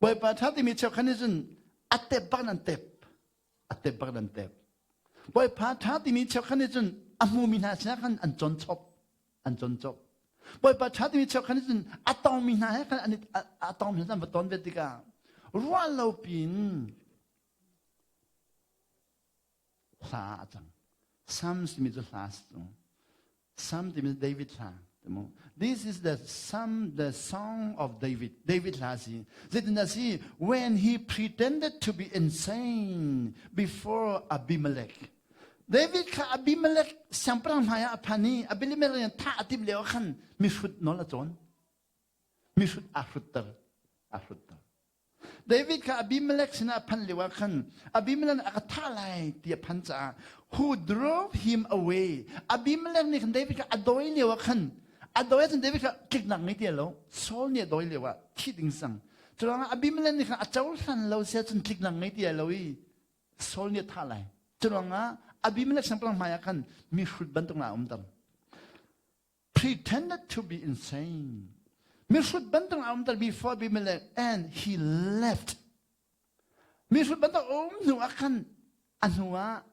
Bawipa ṭha timi cheukhat nih cun a tep bak in an tep. A tep bak in an tep. Bawipa ṭha timi cheukhat nih cun a hmumi hna sinah khan an con chop. An con chop. Bawipa ṭha timi cheukhat nih cun a tongmi hna he khan an a tongmi hna an va ton ve tikah ruah lo piin hla a cang. Psalms timi cu hla a si cu. Psalm timi cu David hla. This is the psalm, the song of David. David hla si. Zeitindah si? When he pretended to be insane before Abimelech. David kha Abimelech siangpahrang hmai ah a phan i Abimelech nih thah a timh lio ah khan mihrut nawl a cawn. Mihrut aa hrutter. Aa hrutter. David kha Abimelech sinah a phanh lio ah khan Abimelech a ka thah lai ti a phan caah who drove him away Abimelech nih khan David kha a dawi lio ah khan a dawi ahcun David kha tliknak ngei ti lo Saul nih a dawi lio ah thi ding sang curuangah Abimelech nih khan a cohlan lo sia cun tliknak ngei ti lo i Saul nih a thah lai curuangah Abimelech siangpahrang hmai ah khan mihrut bantuk na umter pretended to be insane. Mihrut bantuk a umter before Abimelech and he left. Mihrut bantuk um hnu ah khan a hnu ah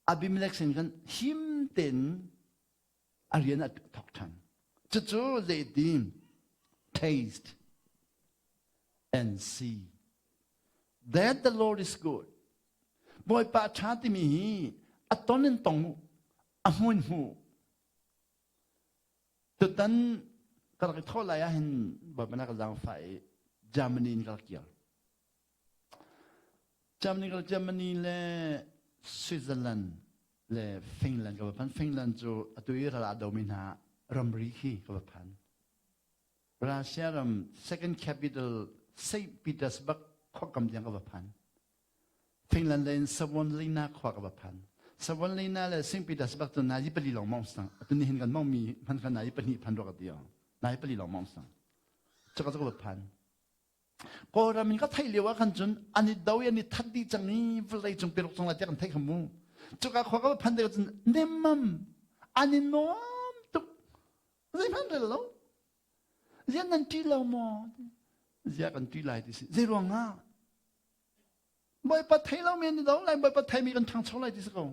Abimelech sin khan him tein a rian a thawk ṭhan. Cucu zeiti taste and see that the Lord is good. Bawipa ṭha timi hi a ton in tong a hmun hmu Tutan ka rak i thawh lai ahhin Bawipa na ka zaangfah i Germany in ka rak kir. Germany ka Germany le Switzerland le Finland ka va phan. Finland cu atu i ral aa domi hna ramri khi ka va phan. Russia ram second capital St. Petersburg khuakam tiang ka va phan. Finland lei in Savonlinna khua ka va phan. Savonlinna le St. Petersburg cu nazi pali lawng mong sang. Atu ni hin kan mong mi hman kha nazi pahnih phan ruak ti Nazi pali lawng mong sang. Cuka cu ka va phan. Kawlram in ka theih lio ah khan cun an i do i an i that dih cang i vawlei cung piruk cung lai tiah kan theih kha mu. Cuka khua ka va phan tikah cun nemmam an i nuam tuk. Zeihmanh rel lo. Ziah nan ṭih lo maw? Ziah kan ṭih lai ti si. Zei ruangah? Bawipa thei lo mi an i do lai Bawipa thei mi kan ṭhangcho lai ti si ko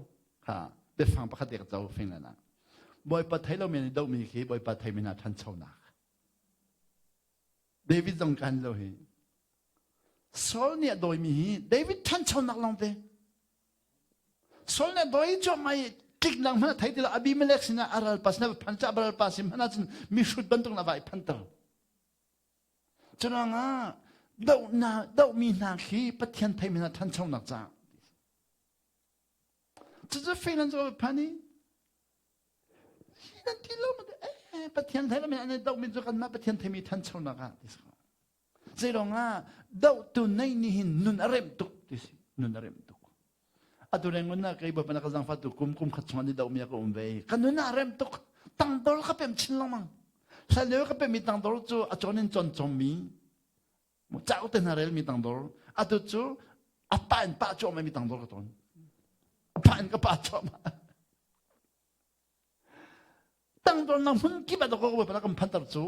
kha biafang pakhat te ka co Finland ah Bawipa thei lo mi an i do mi khi Bawipa thei mi hna ṭhanchonak David zong kan lo hi Saul nih a dawi mi hi David ṭhanchonak lawng te Saul nih a dawi cuahmah i tliknak hmanh a thei ti lo Abimelech sinah a ralpa sinah phan ca ralpa sin hmanh ahcun mihrut bantuk na vai phanter Curuangah dohna dohmi hna khi Pathian theimi hna ṭhanchonak caah cucu Finland cu phan i hi nan ti lo eh Pathian thei lo mi an dohmi cu kanmah Pathian theimi ṭhanchonak ah ti si Zeiruangah dohtu nei nih hin nun a remh tuk ti si nun a remh tuk atu rengun na kei bawipa na ka zangfah tu kum kum khat chung an i dohmi ah ka um ve ka nun ah rem tuk tangdor ka pem chin lengmang hlan lio ka pemmi tangdor cu a cawn in cawn chommi cauk te hna relmi tangdor atu cu a pa in pa cuahmah mi tangdor ka tawn a pa in ka pa cuahmah tangdor na hmun kip ah ka bawipa na kan phantar cu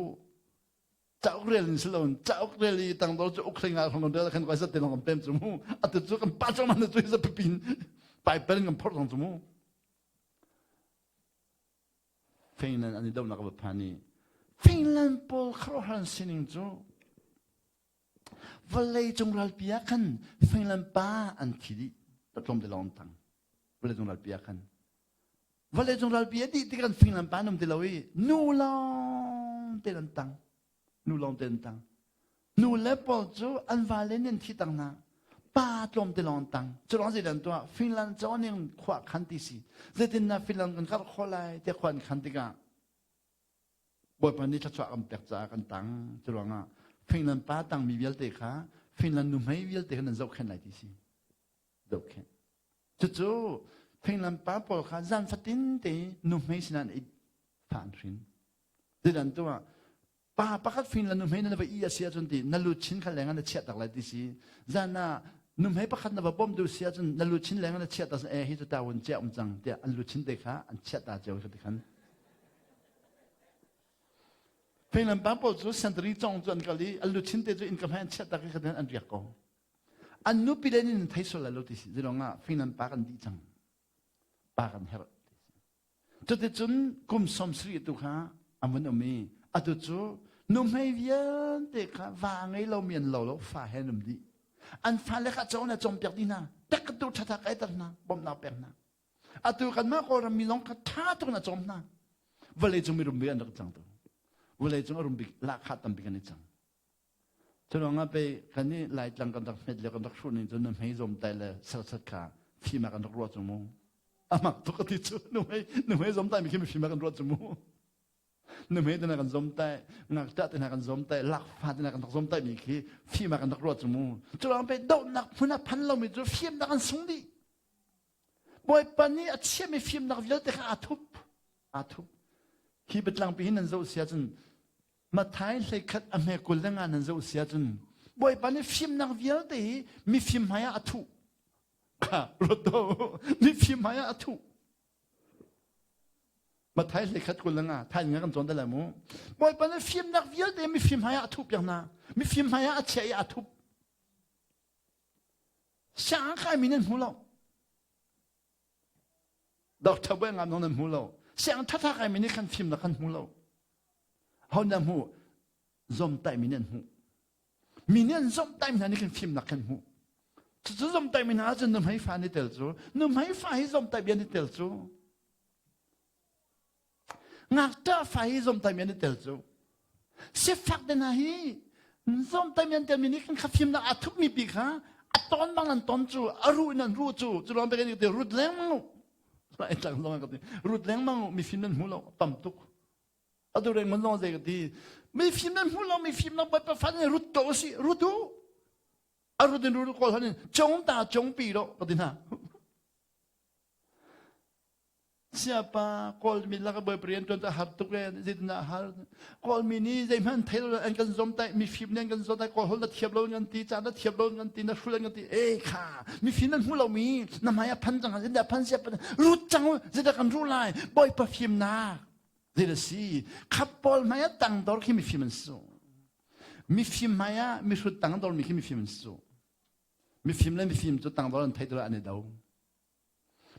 cauk rel in si lo cauk rel i tangdor cu uk hringa hrong rel khan koi zat te long kan pem cu mu atu cu kan pa chong man cu za pipin pai pel kan phor zong cu mu Finland an i donak va phan i Finland pawl khuaruahhar sining cu vawlei cung ralpi ah khan Finland pa an thi dih tlawm te lawng tang vawlei cung ralpi ah khan Vawleicung ralpi a dih tik an Finland pa an um ti lo i nu lawng te an tang. Nu lawng te an tang. Nu le pawl cu an vale nih an thi tang hna. Pa tlawm te lawng an tang. Cu lawng zeidah an tuah? Finland cawn khua khan ti si. Zeitin na Finland kan karh khawh lai tiah khua an khan tikah. Bawipa nih thluachuah kan pek caah kan tang. Cu ruangah Finland pa tangmi vialte kha Finland nuhmei vialte kha nan zohkhenh lai ti si. Zohkhenh. Cucu Finland pa pawl kha zan fatin te nuhmei sinah an fa an hrin. Zeidan tu ah pa pakhat Finland nuhmei na va i a si ahcun ti na luchin kha leng ah na chiah tak lai ti si. Zan ah nuhmei pakhat na va bawmh duh si ahcun na luchin leng ah na chiah tak eh hi cu ta wun chiah um cang tiah an luchin te kha an chiah ta cio ti khan. Finland pa pawl cu sentari cong cu an kal i an luchin te cu innka hmai an chiah tak i kha an riak ko. An nupi le nin thei sual lai lo ti si. Zilong ah Finland pa kan dih cang. Pa kan herh ti si. Cuticun kum 70 tu kha an vun um i atu cu nuhmei vialte kha va ngei lomi an lo lo fa he an um dih. An fale kha cawn le cawnpiak dih hna. Tek tu ṭhatha kaiter hna, bawmhnak pek hna. Atu kanmah Kawlram mi lawng kha ṭha tuk in a cawm hna. Vawlei cung mirum bik an rak cang tu. Vawlei cung a rum bik lahkhah tambik an i cang. Curuangah pei kan i Laitlang kan rak hmet le kan rak hruh ning cu na hmei zawm tai le serset kha fim ah kan rak ruah cu mu. Amak tuk a ti cu nuhmei nuhmei zawm tai mi khi mifim ah kan ruah cu mu. Nuhmei te na kan zawm tai, ngakṭah te na kan zawm tai, lakfa te na kan rak zawm tai mi khi fim ah kan rak ruah cu mu. Curuang pei dohnak hmun ah phan lomi cu fimnak an sung dih. Bawipa nih a chiahmi fimnak vialte kha aa thup. Aa thup. Hi biatlangpi hi nan zoh si ahcun Matthai hleikhat a hme 20 le nga nan zoh si ahcun Bawipa nih fimnak vialte hi mifim hmai ah a thuh. Kha ruat do mifim hmai ah a thuh. Matthai hleikhat 20 le nga thai nga kan cawn te lai mu. Bawipa nih fimnak vialte mifim hmai ah a thuh piak hna. Mifim hmai ah a chiah i aa thup. Sianginn kaimi nan hmu lo. Doctor buai ngam nan hmu lo. Sianginn thatha kaimi nih khan fimnak kan hmu lo. Ho na hmu? Zomtaih mi nih an hmuh. Mi nih an zomtaih mi hna nih khan fimnak kan hmuh. Cucu zomtaih mi hna ahcun nuhmei fa ni tel cu, nuhmei fa hi zomtaih bia ni tel cu. Ngakṭah fa hi zomtaimi an i tel cu. Sifak te hna hi zomtaimi an telmi nih khan kha fimnak aa thupmi pi kha a ton bang an ton cu a ruh in an ruh cu cu lawng te kan ti rut lengmang u. Lai tlang zong ka ti rut lengmang u mifim nan hmu lo tam tuk. Atu reng man zong zei ka ti mifim nan hmu lo mifim nan bawipa fa nih rut ko si rut u. A rut in rut kawl han in chong ta chong pi lo ka ti hna. Siapa Kawlmi lak ah bawipa rian ṭuan cu a har tuk ee zeitindah a har Kawlmi nih zeihmanh thei lo an kan zomtaih mifim nih an kan zomtaih Kawl holh na thiam lo an ti ca na thiam lo an ti na hrul an ti ee kha mifim nan hmu lomi na hmai ah phan cang zeidah phan siapa rut cang u zeidah kan ruh lai bawipa fimnak zeidah si khap pawl hmai ah tangdor khi mifim an si mifim hmai ah mihrut tangdor mi khi mifim an si mifim le mifim cu tangdor an thei tu an i do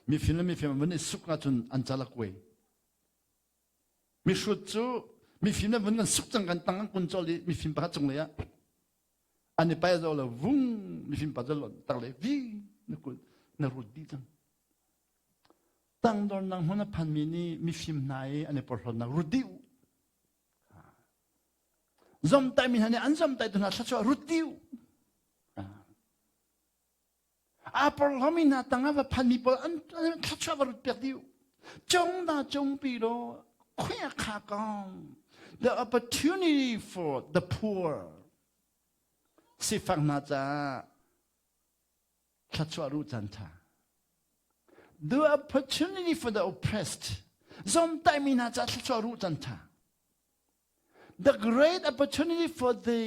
Mifim le mifim an vun i suk ahcun an cal a kuai. Mihrut cu mifim le vun kan suk cang kan tang an kun col i mifim pakhat cung lei ah an i pai zo lo vung mifim pa cu tang lei vi na kun na rut dih cang. Tangdor nang hmun a phanmi nih mifim hna i an i porhlawtnak rut dih u. Zomtaimi hna nih an zomtaih tu hna thluachuah rut dih u. Aa porhlawmi hna tangah va phanmi pawl an thluachuah va rut piak dih. Cung da cung pi lo khuya kha kong. The opportunity for the poor. Sifak hna caah thluachuah ruh caan ṭha. The opportunity for the oppressed. Zomtaimi hna caah thluachuah ruh caan ṭha. The great opportunity for the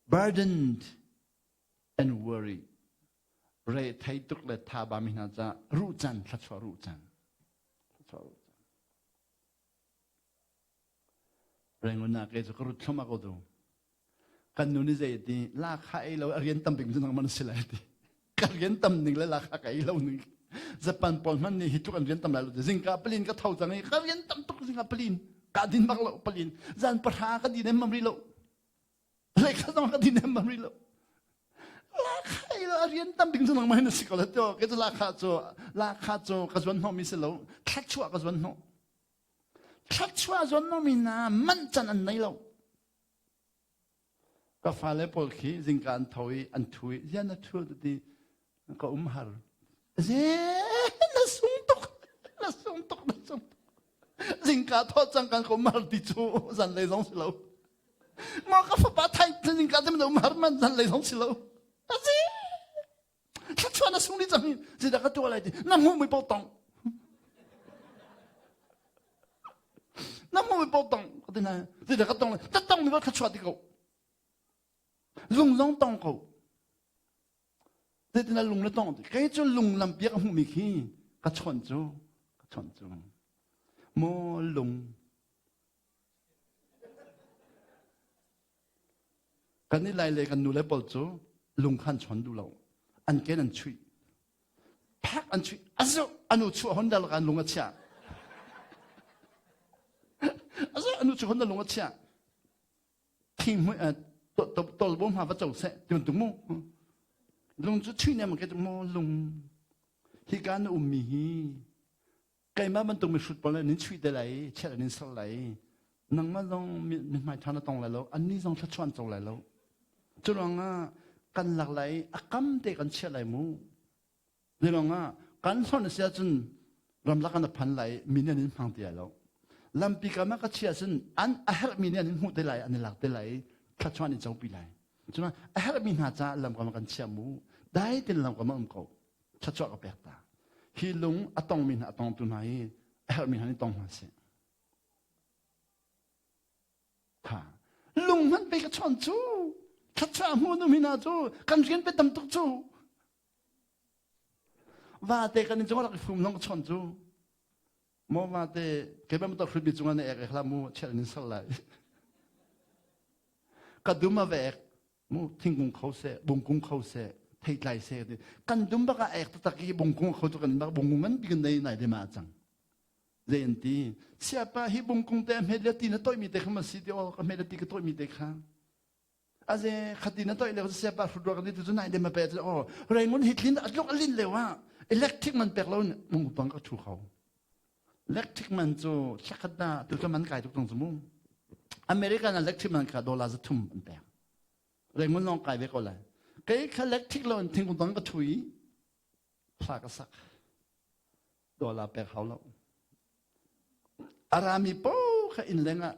burdened and worried re thei tuk le tha ba mi hna ca ruh can thluachuah ruh can thluachuah ruh can rengun na ke cu ka rut thloma ko tu kan nu ni zei ti la kha ei lo a rian tam bik mi nang man si lai ti ka rian tam ning le la kha ka ei lo ning Japan pawl hman nih hi tluk an rian tam lai lo zingka palin ka tho cang i ka rian tam tuk zingka palin ka din bak lo palin zan pahra ka din em mam ri lo Lehkha zong ka din em bang rih lo. Lakha i a rian tam ding cu nangmah hin na si ko la to. Ke cu lakha cu lakha cu ka zuan hnawh mi si lo. Thluachuah ka zuan hnawh. Thluachuah zuan hnawh mi hna manh can an nei lo. Ka fale pawl khi zingka an tho i an thu i zian na thu ti ka um har. Ze na sung tuk na sung tuk na sung tuk. Zingka. Zingka thawh cang kan ko mar ti cu zanlei zong si lo. Maw ka fapa thai zingka te man um har man zanlei zong si lo. Asi. Thluachuah na sung dih cang hi. Zeidah ka tuah lai ti. Na hmuh mi paoh tong. Na hmuh mi paoh tong. Ka ti na. Zeidah ka tong lai. Ta tong mi paoh thluachuah ti ko. Lung zong tong ko. Zeitin na lung na tong ti. Kei cu lung lampi ka hmuh mi khi ka chawnh cu. Ka chawnh cu. Maw lung Kan i lai le kan nu le pawl cu lung kha an chawn duh lo. An ken an chuih. Phak an chuih. Azu anu chuah hon dal kan lung a chia. Azu anu chuah hon dal lung a chia. Thing hmui tol bom ha va cho seh ti bantuk mu. Lung cu chuih ne ma ke mu lung. Hi ka na ummi hi Keimah bantuk mihrut pawl nih nin chuih te lai i chiat an in ser lai i nangmah zong mithmai ṭha na tong lai lo, annih zong thluachuah an co lai lo. Cu ruangah kan lak lai i a kam te kan chiah lai mu. Cu ruangah kan hlonh a si ahcun ramlak an phan lai i mi nih an in hmang ti lai lo. Lampi kam ah ka chiah ahcun an a herhmi nih an in hmuh te lai, an i lak te lai i thluachuah an i copi lai. Cun a herhmi hna caah lamkam ah kan chiah mu. Dai tein lamkam ah um ko. Thluachuah ka pek ta. Hi lung a tongmi hna a tongtu hna hi a herhmi hna nih tong hna seh. Tha. Lung hmanh pe ka chawn cu. Thluachuah hmu nu hna cu kan rian pe tam tuk cu. Vate kan in cung rak i fum long ka chawn cu. Maw vate keimah bantuk hrutmi cungah na ek ek hlah mu chiat in sal lai. Ka dum a vek mu thingkung kho seh bungkung kho seh theitlai seh ti kan dum bak ah ek taktak i bungkung kho tu kan bak bungkung ngan bi kan nei nai de ma cang zei an ti siapa hi bungkung te hmet le ti na toih mi te kha ma si ti o ka hmet le ti ka toih mi te kha aze khati na toih le siapa hrut ruak ni tu cu nai de ma pe o rengun hi thlin atluk alin le wa electric man pek lo mung pang ka thu kho electric man cu thlakhat na tu cu man kai tuk tong cu mu American electric man kha dollar 300 an pek Rengun lawng kai ve ko lai. Kei kha electric lo in thingkung tang ka ṭhu i hla ka sak. Dollar pek hau lo. A rami paoh kha inn leng ah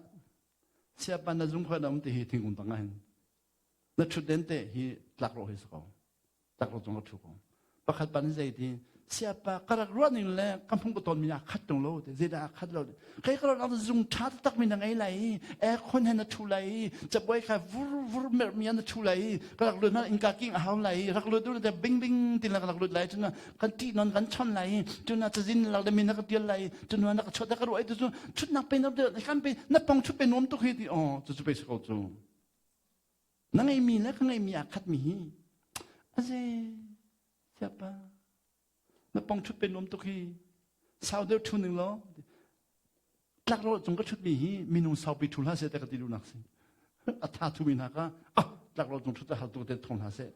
siapa na zung khua na um ti hi thingkung tang ah hin na ṭhut den te hi tlak rawh hi si ko. Tak ro cung ka ṭhu ko. Pakhat pa nih zei ti siapa ka rak ruah ning le ka hmung ka tawn mi ah khat tung lo te zeidah a khat lo kei ka rak zung ṭha taktak mi na ngei lai i aircon he na ṭhu lai i cabuai kha vur vur merh mi na ṭhu lai i ka rak lut na innka king a hau lai i rak lut te bing bing tin la ka rak lut lai cun kan ṭih non kan chon lai i cun cazin lak le min na ka tial lai cun na ka chot ka ruah i tu cu ṭhutnak pe na kan pe na pong ṭhut pe nuam tuk hi ti oh cu cu pe si ko cu Na ngeihmi le ka ngeihmi aa khatmi hi aze siapa na pong ṭhut pe nuam tuk hi sau deuh ṭhu ning law tlakrawh cung ka ṭhutmi hi minung saupi ṭhu hlah seh te ka ti duhnak si a tha thumi hna ka ah tlakrawh cung ṭhut a har tuk te thong hna seh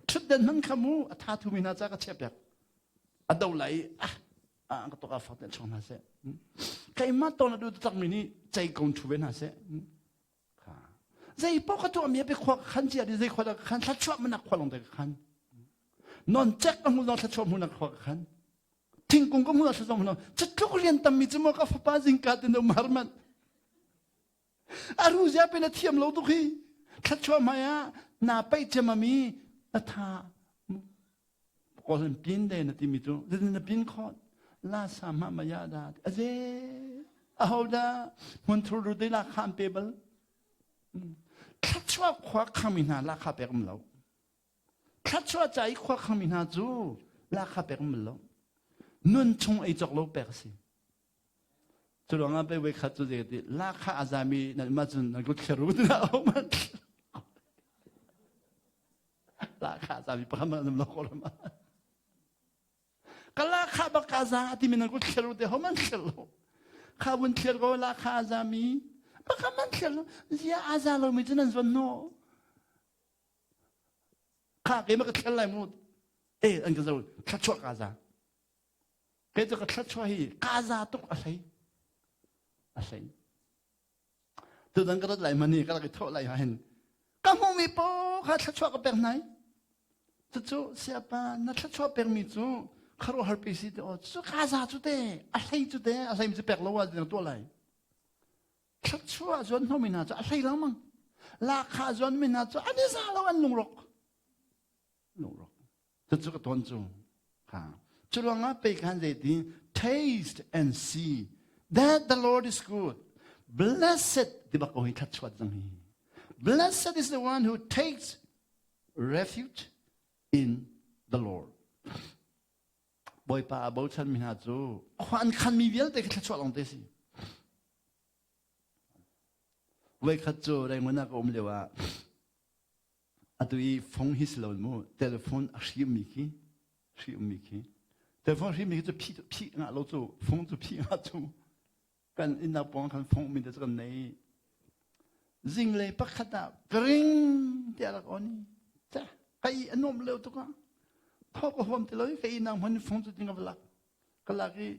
ṭhutden hman kha mu a tha thumi hna ca ka chiah piak a do lai ah ah ka tok ah fak te chong hna seh keimah tawn a duh taktak mi nih cei ko thu ve hna seh zei paoh ka tuah mi pe khua khan cia di zei khua da khan thla manak khua long te khan non chek ka hmu long thla hmu nak khua khan thingkung ka hmu thla hmu chatluk rian tam mi chu mo ka fapa zingka tin um har man aru zia pe na thiam lo tuk hi thla mai ah na pai chem ami na tha Kawl in pin de na timi cu zeitin na pin khawh la sa ma ma ya da aze aho da hmunthur ru te la kha an pe bal thluachuah khua khangmi hna la kha pek um lo thluachuah ca i khua khangmi hna cu la kha pek um lo nun chung ei cawk lo pek a si cu ruangah pe voi khat cu zei ti la kha a zami nan ma cun nan kut thleru ti na um Lahkhah zami pakhat man an lo ko lam. Ka lahkhah bak ka za timi nan ku thler te ho man thler lo. Kha vun thler ko lahkhah a zami. Pakhat man thler lo. Zia a za lo mi cu nan zon no. Kha ke ma ka thler lai mu. Eh an ka zo thla ka za. Ke cu ka thla hi ka za tuk a hlei. A hlei. Tutan ka rat lai mani ka rak i thawh lai ha hin ka hmuhmi paoh kha thluachuah ka pek hna i cucu siapa na thluachuah pekmi cu Khuaruahhar pi si te aw cu ka za cu te a hlei cu te a hlei mi cu pek lo ah ding tuah lai. Thluachuah zuan hnomi hna cu a hlei lengmang. Lahkhah zuan mi hna cu an i za lo an lungrawk. Lungrawk. Cucu ka tawn cu. Ha. Cu ruangah pei khan zeiti taste and see that the Lord is good. Blessed ti bak ko hi thluachuat zong hi. Blessed is the one who takes refuge in the Lord. Bawipa a bochan mi hna cu khua an khan mi vialte khi thluachuah lawng te si. Voikhat cu Rangoon ah ka um lio ah atu i phone hi si lo mu telephone a hri ummi khi hri ummi khi telephone hri ummi khi cu phih phih ngah lo cu phone cu phih ngah cu kan inn ah pawng khan phone ummi te cu kan nei zinglei pakhat ah ka ring tiah rak on i ca ka i a nuam leo tuk ah thaw ka huam ti lo i ka i nang hmun phone cu ting ka va lak ka lak i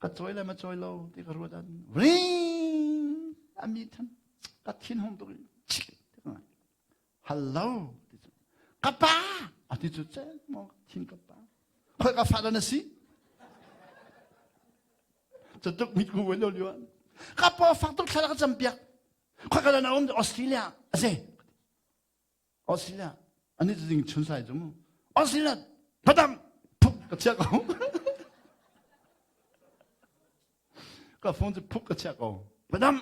ka cawi le ma cawi lo ti ka ruat an ring a mi than ka thin hung tuk chik hello ti cu ka pa a ti cu che mo thin ka pa khoi ka fa na si cu tuk mit ku lo lian ka pa fak tuk thla ka cam piak khoi ka na um Australia a si Australia ani cu ding chun sai cu mu Australia padam phuk ka chia ko ka phone cu phuk ka chia ko padam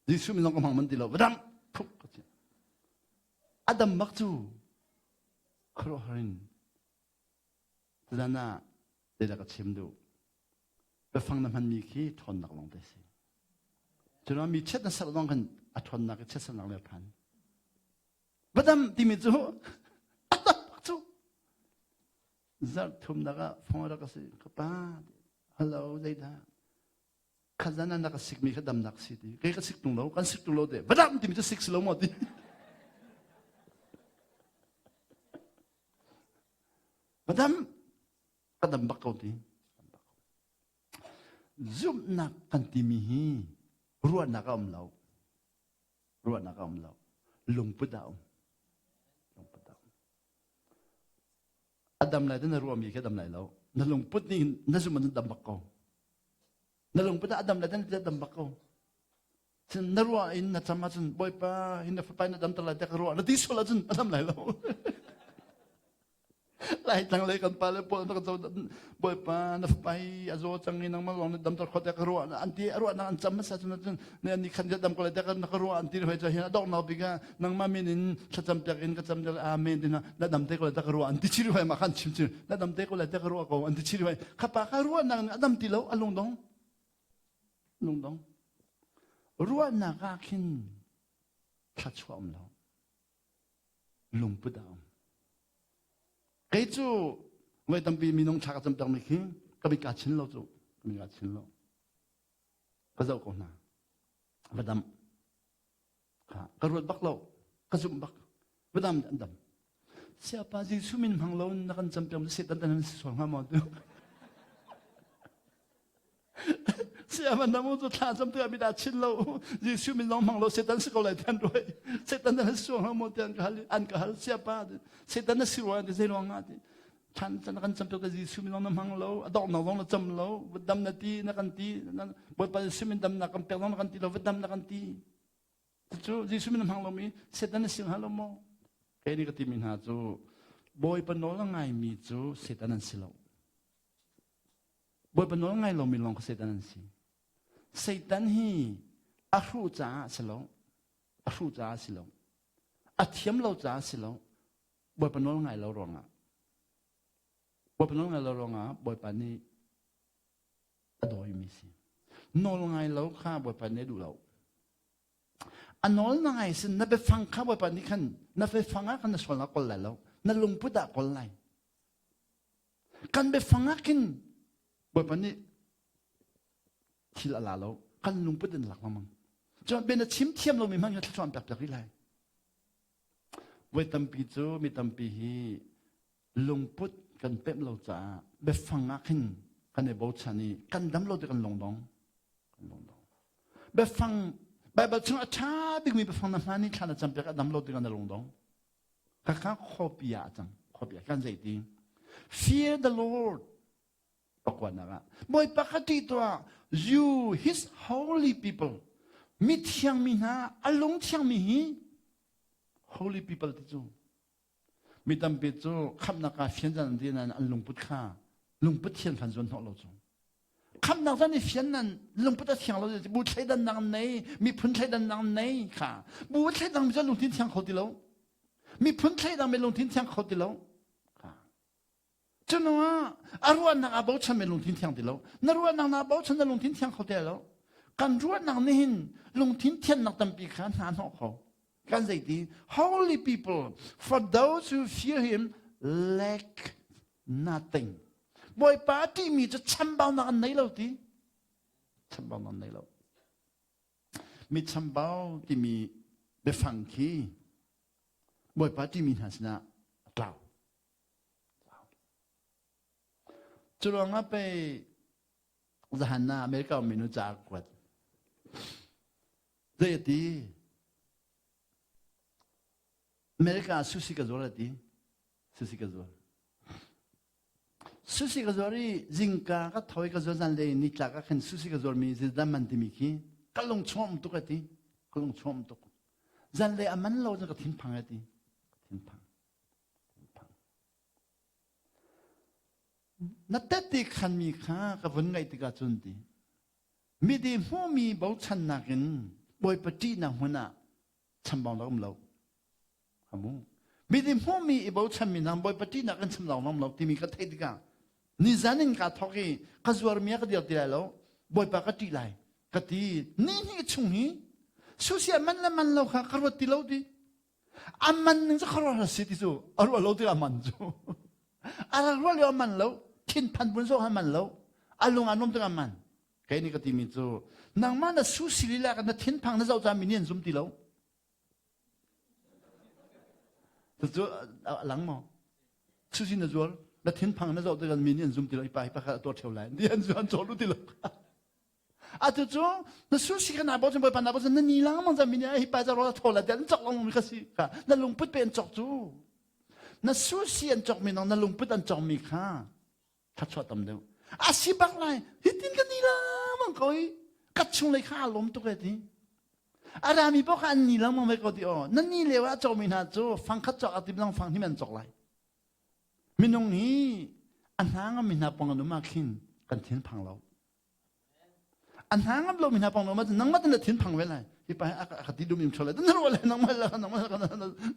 Jesuh min zong ka hmang man ti lo padam phuk ka chia adam bak cu khuaruahhar in tuzan ah zeidah ka chim duh biafang na hmanmi khi ṭhawnnak lawng te si cuno mi chiat na serh zong khan a ṭhawnnak i chiatsernak le phan Badam timi cu a tak cu zarh thumnak ah phone rak a si ka pa hello zeidah khazan na ka sikmi kha damnak si ti kei ka sik tung lo kan sik tung lo te badam timi cu sik si lo maw ti badam ka dam bak ko ti zumhnak kan timi hi ruahnak a um lo ruahnak a um lo lungput a um lungput a um a dam lai te na ruahmi khi a dam lai lo na lungput nih na zum na dam bak ko na lungput a dam lai te na dam bak ko cun na ruah in na cam ahcun bawipa hin na fapa na dam ter lai te ka ruah na ti sual ahcun a dam lai lo Laitlang lei kan pale pawl an rak bawipa na fapa hi a zaw cang i nangmah lawng na damter khawh tiah ka ruah an ti a ruahnak an cam hmasa cun cun ne an khan dam ko lai tiah na ka ruah an ti hoi hin a donghnak bik ah nangmah min in thlacam piak in ka cam del amen ti na dam te ko lai tiah ka ruah an ti chiri hoi ma khan chim chim na dam te ko lai tiah ka ruah ko an ti chiri hoi khapa ka ruahnak a dam ti lo a lungdong lungdong ruahnak ah khin thluachuah um lo lungput a um. Kei cu voi tampi minung thla ka cam pekmi khi ka mit kaa chin lo cu ka mit kaa chin lo. Ka zoh ko hna. Va dam. Ka ruat bak lo. Ka zumh bak. Va dam an dam. Siapa Jesuh min hmang lo na kan cam piak Satan tan si sual hnga maw tu. Siaman na mu cu thla cam tu mit ah chin lo Jesuh min zong hmang lo Satan si ko lai tian ruai Satan na si ruang mo tian ka hal an ka hal siapa Satan na si ruang ti zei ruang ah ti than chan kan cam tu ka Jesuh min zong na hmang lo a dok na zong na cam lo dam na ti na kan ti Bawipa Jesuh min dam na kan pek zong na kan ti lo dam na kan ti cu Jesuh min na hmang lo mi Satan na si hnga lo maw kei nih ka ti mi hna cu Bawipa nawl a ngai mi cu Satan an si lo Bawipa nawl ngai lomi lawng kha Satan an si. Satan hi a hruh caah si lo, a hruh caah si lo, a thiam lo caah si lo, Bawipa nawl ngai lo ruangah Bawipa nawl ngai lo ruangah Bawipa nih a dawimi si. Nawl ngai lo kha Bawipa nih a duh lo. A nawl na ngai sin na biafang kha Bawipa nih khan na biafang ah khan na sualnak kawl lai lo, na lungput ah kawl lai. Kan biafang ah khin Bawipa nih thil a la lo. Kan lungput in lak lengmang. Cun bia na chim thiam lomi hmanh kha thluachuah an pek piak rih lai. Voi tampi cu mi tampi hi lungput kan pemh lo caah biafang ah khin kan i bochan i kan dam lo ti kan lungdong. Kan lungdong. Biafang Baibal chung a ṭha bikmi biafang na hman i thla na cam piak a dam lo ti kan na lungdong. Khakha khuapi ah a cang. Khuapi ah kan zei ti. Fear the Lord. Pakuanak ah Bawipa kha ṭih tuah. You his holy people. Mi thiang mi hna, a lung thiang mi hi holy people ti cu. Mi tampi cu khamhnak ah fian zan an ti nain an lungput kha lungput thian khan zuan hnawh lo cu. Khamhnak zan i fian nan lungput a thiang lo bu thleidannak an nei, miphun thleidannak an nei kha. Bu thleidang mi cu lungthin thiang kho ti lo. Miphun thleidang mi lungthin thiang kho ti lo. Kha. Cunuah a ruahnak aa bochan mi lungthin thiang ti lo. Na ruahnak naa bochan na lungthin thiang kho ti lo. Kan ruahnak nih hin lungthin thiannak tampi kha hna hnawh kho. Kan zeiti holy people for those who fear him lack nothing. Bawipa a ṭihmi cu chambaunak an nei lo ti. Chambaunak an nei lo. Mi chambau timi biafang khi Bawipa ṭihmi hna sinah a tlau. Cu ruangah pei zahan ah America ummi nu ca a kuat. Zei a ti? America ah sushi ka zuar a ti. Sushi ka zuar. Sushi ka zuar i zingka ka tho i ka zuar zan le nitlak ah khan sushi ka zuar mi zidam man timi khi ka lung chuam tuk a ti. Ka lung chuam tuk. Zan le a man lo cun ka thinphang a ti. Ka thinphang. Na tette khanmi kha ka vun ngaih tikah cun ti midi hmuhmi bochannak in Bawipa ṭihnak hmun ah chambau um lo. Amu. Midi hmuhmi i bochanmi nang Bawipa ṭihnak in chambau um lo timi ka theih tikah nizan in kaa thawk i ka zuarmi ah ka dir ti lai lo Bawipa ka ṭih lai ka ti ni hnih chung hi susia man le man lo kha ka ruat ti lo ti A man ning cu khuaruahhar si ti cu a ruah lo tikah man cu. A rak ruah lio a man lo, thinphan bun zong a man lo, a lung a nuam tikah man. Kei nih ka timi cu nangmah na su si lila na thinphang na zoh caan mi nih an zum ti lo. Cucu a lang maw? Susi na zuar, na thinphang na zoh tikah mi nih an zum ti lo, i pa hi pakhat a tuar ṭheo lai. Ti an an cawl ti lo. Atu cu na sushi kha naa bochan bawipa naa bochan na ni lengmang cang mi nih hi pa ca rawl a thaw la tiah an cawk lengmang mi kha si kha na lungput pe an cawk cu na sushi an cawk mi nang na lungput an cawk mi kha thluachuah tam deuh a si bak lai hitin ka ni lengmang ko i ka chung lei kha aa lawm tuk e ti a rami paoh kha an ni lengmang ve ko ti aw na ni leo ah cawk mi hna cu fang khat cawk a tim lang fang hnim an cawk lai minung hi a hna ngam mi hna pong an um ah khin kan thin phang lo A hna ngam lomi hna pang ma nangmah na thin phang ve lai. Hi pa a ka ti dum im thole. Na ruah le nangmah le nangmah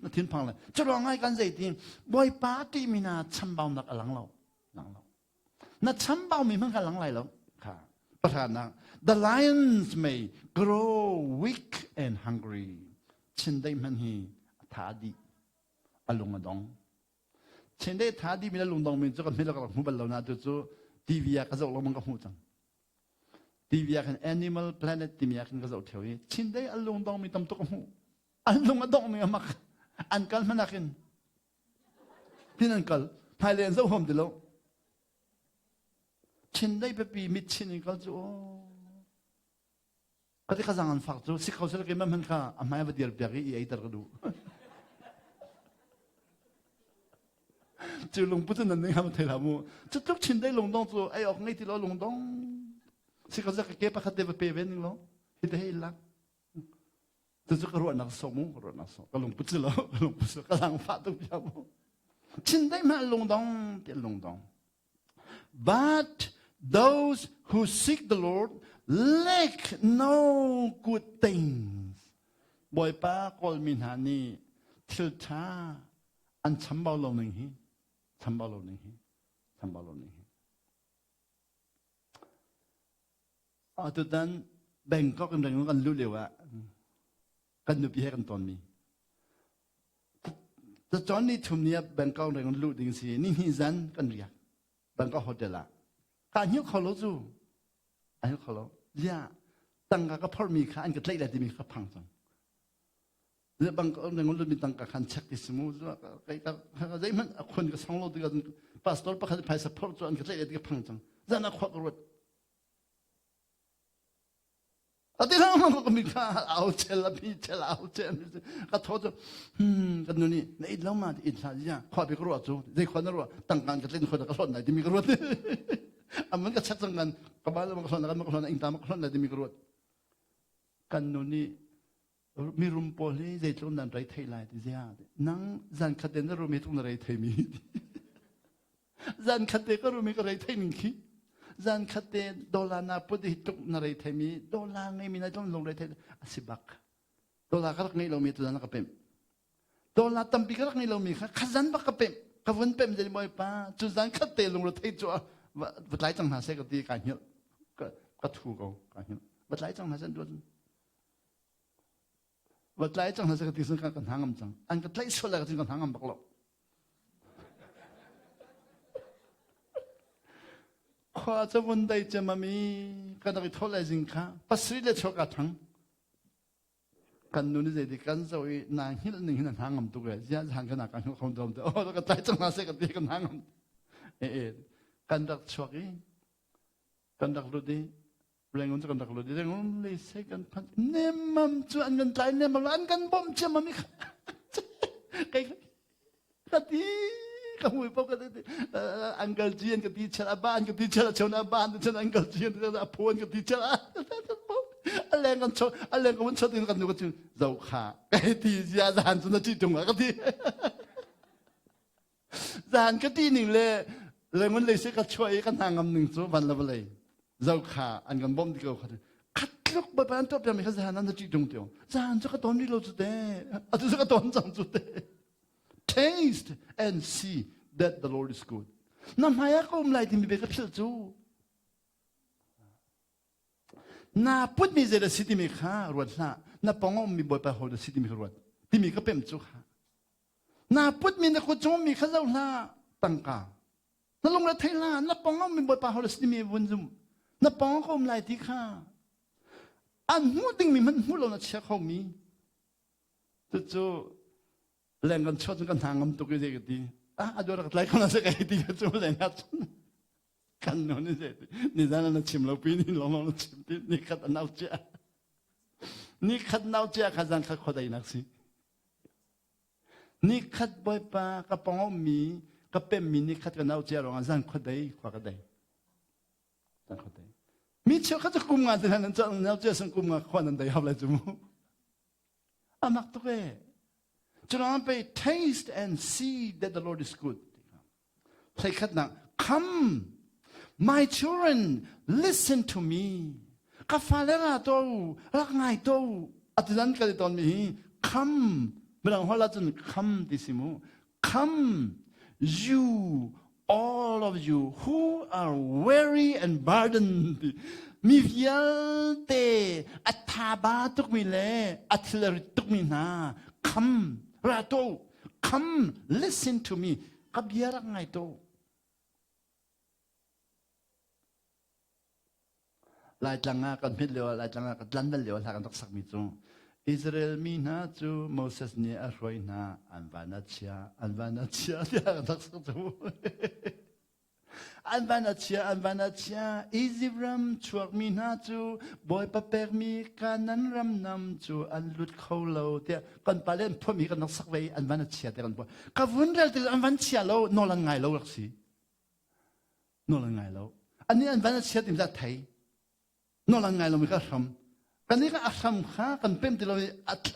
na thin phang lai. Cu ruang ngai kan zei ti Bawipa ti mi na chambaunak a lang lo. Lang lo. Na chambau mi hmanh kha lang lai lo. Kha. Pathana the lions may grow weak and hungry. Chindeih hmanh hi a tha dih. A lung a dong. Chindeih tha dih mi le lungdong mi cu ka hmel ka rak hmu bal lo na tu cu TV ah ka zoh lengmang ka hmuh cang. TV ah khan Animal Planet timi ah khan ka zoh theo i Chindeih an lungdong mi tam tuk ka hmuh. An lung a dongh ning a mak. An kal hmanh ah khin tin an kal. Hmailei an zoh huam ti lo. Chindeih pipi mit chin in kal cu aw. Kati ka zang an fak cu si kho sel keimah hmanh kha a hmai va dir piak i i eiter ka duh. Cu lungput cu nan ning ham thei hlah mu. Cu tluk chin dei lungdong cu ei awk ngei ti lo lungdong. Si kho sel ka ke pakhat te va pe ve ning lo. Hi te hei lak. Cu cu ka ruahnak so mu, ka ruahnak so. Ka lungput si lo, ka lungput si ka lang fah tuk bia mu. Chin dei hmanh lungdong ti lungdong. But those who seek the Lord lack no good things. Bawipa kawlmi hna nih thil ṭha an chambau lo ning hi, chambau lo ning hi, chambau lo ning hi. Atutan Bangkok in Rangoon kan luh lio ah kan nupi he kan tonmi. Cacawn ni thum ni ah Bangkok Rangoon luh ding si ni hnih zan kan riak Bangkok hotel ah. Ka hngilh kho lo cu. A hngilh kho lo. Zia tangka ka phorhmi kha an ka tlaih lai timi kha phang cang. Bangkok Rangoon lutmi tangka khan check ti si mu. Zeihmanh a khun ka song lo tikah pastor pakhat phaisa phorh cu an ka tlaih lai ti ka phang cang. Zan ah khua ka ruat. ti lang ka mi kha au chel a mi chel au chel ka tho cu hmm kan nu nih na it lo ma ti it hlah zia khua bi ka ruah cu zei khua na ruah tangkan ka tlin khua ka hlawt nai timi ka ruat aman ka chak cang kan ka ba ka hlawt kan ka hlawt ingta ma ka hlawt nai timi ka ruat kan nu nih mirum pawl hi zeitluk nan rei thei lai ti zia nang zan khat te na rum hi tluk na rei thei mi Zan khat te ka rum i ka rei thei ning khi. Zan khat te dollar na put hi tuk na rei thei mi dollar ngei mi na tlong lung rei thei a si bak. Dollar ka rak ngei lo mi tu zan ka pem. Dollar tampi ka rak ngei lo mi kha khazan bak ka pem. Ka vun pem jadi moi pa cu zan khat te lung re thei chu va tlai cang hna se ka ti ka hngilh ka ka thu ko ka hngilh va tlai cang hna sen duat va tlai cang hna se ka ti sun ka ka hna ngam cang an ka tlaih sual lai ka tin ka hna ngam bak lo Khua cu vun dei cemam i kan rak i thawh lai zing kha pasarih le chuak aa thang. Kan nu nih zeiti kan zoh i naa hngilh ning hin a hna ngam tuk e. Ziah zan kan ka hngilh kho dom te. Oh ka tlai cang hna seh ka ti ka hna ngam. E e kan rak chuak i kan rak lut i Rangoon cu kan rak lut i Rangoon lei sei kan phanh nemmam cu an kan tlai nemmam an kan bawmh ciammam i kei ka ti ka mui po ka ti uncle G an ka ti chel aba an ka ti chel chon aba an chen uncle G an ti a phu an ka ti chel a leng kan cho a leng kan chot in kan nu ka chu zo kha kai ti zia zan chu na chi tung ka ti Zan ka ti ning le lengun lei se ka chuah i ka hna ngam ning cu van le vawlei zo kha an kan bawmh ti ko kha khat tluk bawipa an tuah piakmi kha zan an ṭih tung tio zan cu ka ton rih lo cu te atu cu ka ton cang cu te taste and see that the Lord is good na hmai ah ka um lai timi be ka philh cu na putmi zei dah si timi kha ruat hlah na pong a ummi bawipa ho dah si timi kha ruat timi ka pemh cu kha Na putmi na kut cung mi kha zoh hlah tangka. Na lung le thei hlah na pong mi Bawipa ho le mi vun zum. Na pong ka um lai ti kha. An hmuh ding mi hmanh hmuh lo na chia kho mi. Cucu leng kan chuah cun kan hna ngam tuk i zei ka ti. Ah a duar ka tlai kho na se kai ti ka cu leng ah cun kan nu ni zei ti. Ni zan na chim lo pi ni long long na chim ti ni khat an au chia. Ni khat nau chia kha zan khat khuadei nak si. Nikhat Bawipa ka pawngmi ka pemmi nikhat ka nau cia ruangah zan khuadei khua ka dei. Zan khua dei. Mi cheukhat cu kum nga te nan nau cia sang kum nga khua nan dei hau lai cu mu. Amak tuk e. Curuang pei taste and see that the Lord is good. Hleikhatnak, come, my children, listen to me. Ka fale ra to u, rak ngai to u. Atudan kan i tonmi hi, come, mirang holh ahcun come ti si mu. Come, you, all of you who are weary and burdened. Mi vialte a thaba tukmi le a thil a rit tukmi hna, come, ra to u. Come, listen to me. Ka bia rak ngai to. Laitlang ah kan hmet lio ah Laitlang ah kan tlan bal lio hla kan rak sakmi cu Israel mi hna cu Moses nih a hruai hna an van a chia an van a chia tiah kan rak sak cu. An van a chia, an van a chia. Izipt ram chuakmi hna cu Bawipa pekmi Kanaan ram nam cu an lut kho lo tiah kan pale an phuahmi kan rak sak ve i an van a chia tiah kan phuah. Ka vun rel tik an van chia lo, nawl an ngai lo rak si. Nawl an ngai lo. Annih an van a chia timi cu a thei. Nawl an ngai lomi kha a hram. Kan nih kha a hram kha kan pem ti lo i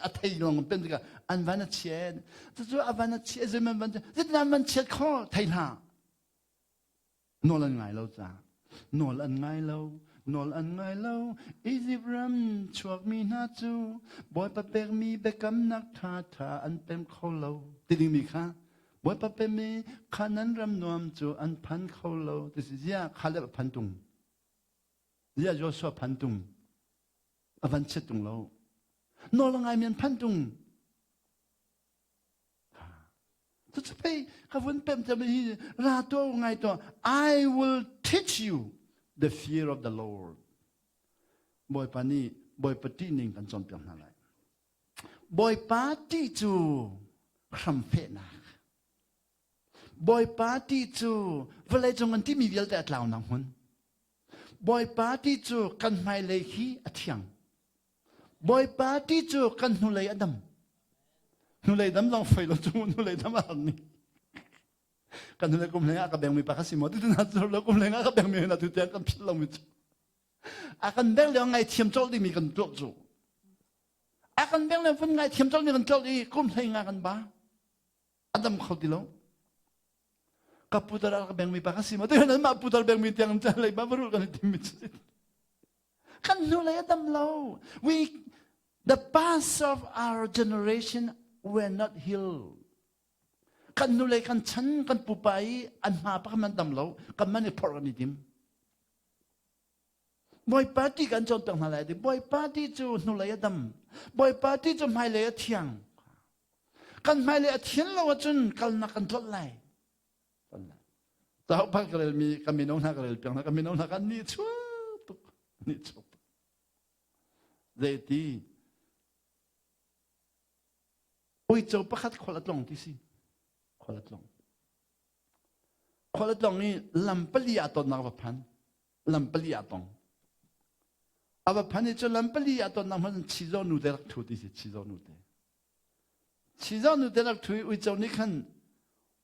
a thei lawng kan pem tikah an van a chia. Cucu a van a chia, zeiman van zeitin an van chiat kho thei hlah. Nawl an ngai lo ca. Nawl an ngai lo. Nawl an ngai lo. Izipt ram chuakmi hna cu Bawipa pekmi biakamnak ṭhaṭha an pem kho lo. Ti dingmi kha Bawipa pemi Kanan ram nuam cu an phan kho lo. Ti si ziah Khaleb a phan tung. Ziah Joshua phan tung. A van chiat tung lo. Nawl a ngaimi an phan tung. Cucu pei ka vun pem te hi ra to ngai to I will teach you the fear of the Lord. Bawipa nih Bawipa ṭih ning kan cawnpiak hna lai. Bawipa ṭih cu hramfehnak. Bawipa ṭih cu vawleicung an timi vialte a tlaunak hmun. Bawipa ṭih cu kan hmailei hi a thiang. Bawipa ti cu kan hnulei a dam. Hnulei dam zong foi lo cu hnulei dam a har ni. Kan hnulei kum hleng ah ka bengmi pa kha si maw ti na cu lo kum hleng ah ka bengmi na tu tiang kan philh lomi cu. A kan beng lio ngaithiam colh dingmi kan tuah cu. A kan beng lio vun ngaithiam colh mi kan colh i kum hlei nga kan ba. A dam kho ti lo. Ka putar a ka bengmi pa kha si maw ti nan mah putar bengmi tiang chan lei ba varul kan i timmi cu. Kan hnulei a dam lo. We the past of our generation were not healed. Kan hnulei kan chan kan pupa i an hma pa kan dam lo. Kan man i phorh kan i tim. Bawipa ti kan cawnpiak hna lai ti. Bawipa ti cu hnulei a dam. Bawipa ti cu hmailei a thiang. Kan hmailei a thian lo ahcun kalnak kan tlolh lai. Cauk pakhat ka relmi ka mino hna ka rel piak hna ka mino hna kan ni chuak tuk ni chuak tuk zeiti uico pakhat khual a tlong ti si khual a tlong khual a tlong i lam pali ah tonnak va phan lam pali ah tong a va phan i cu lam pali ah tonnak hman chizo nu te rak thu ti si chizo nu te Chizawh nu te rak ṭhu i uico nih khan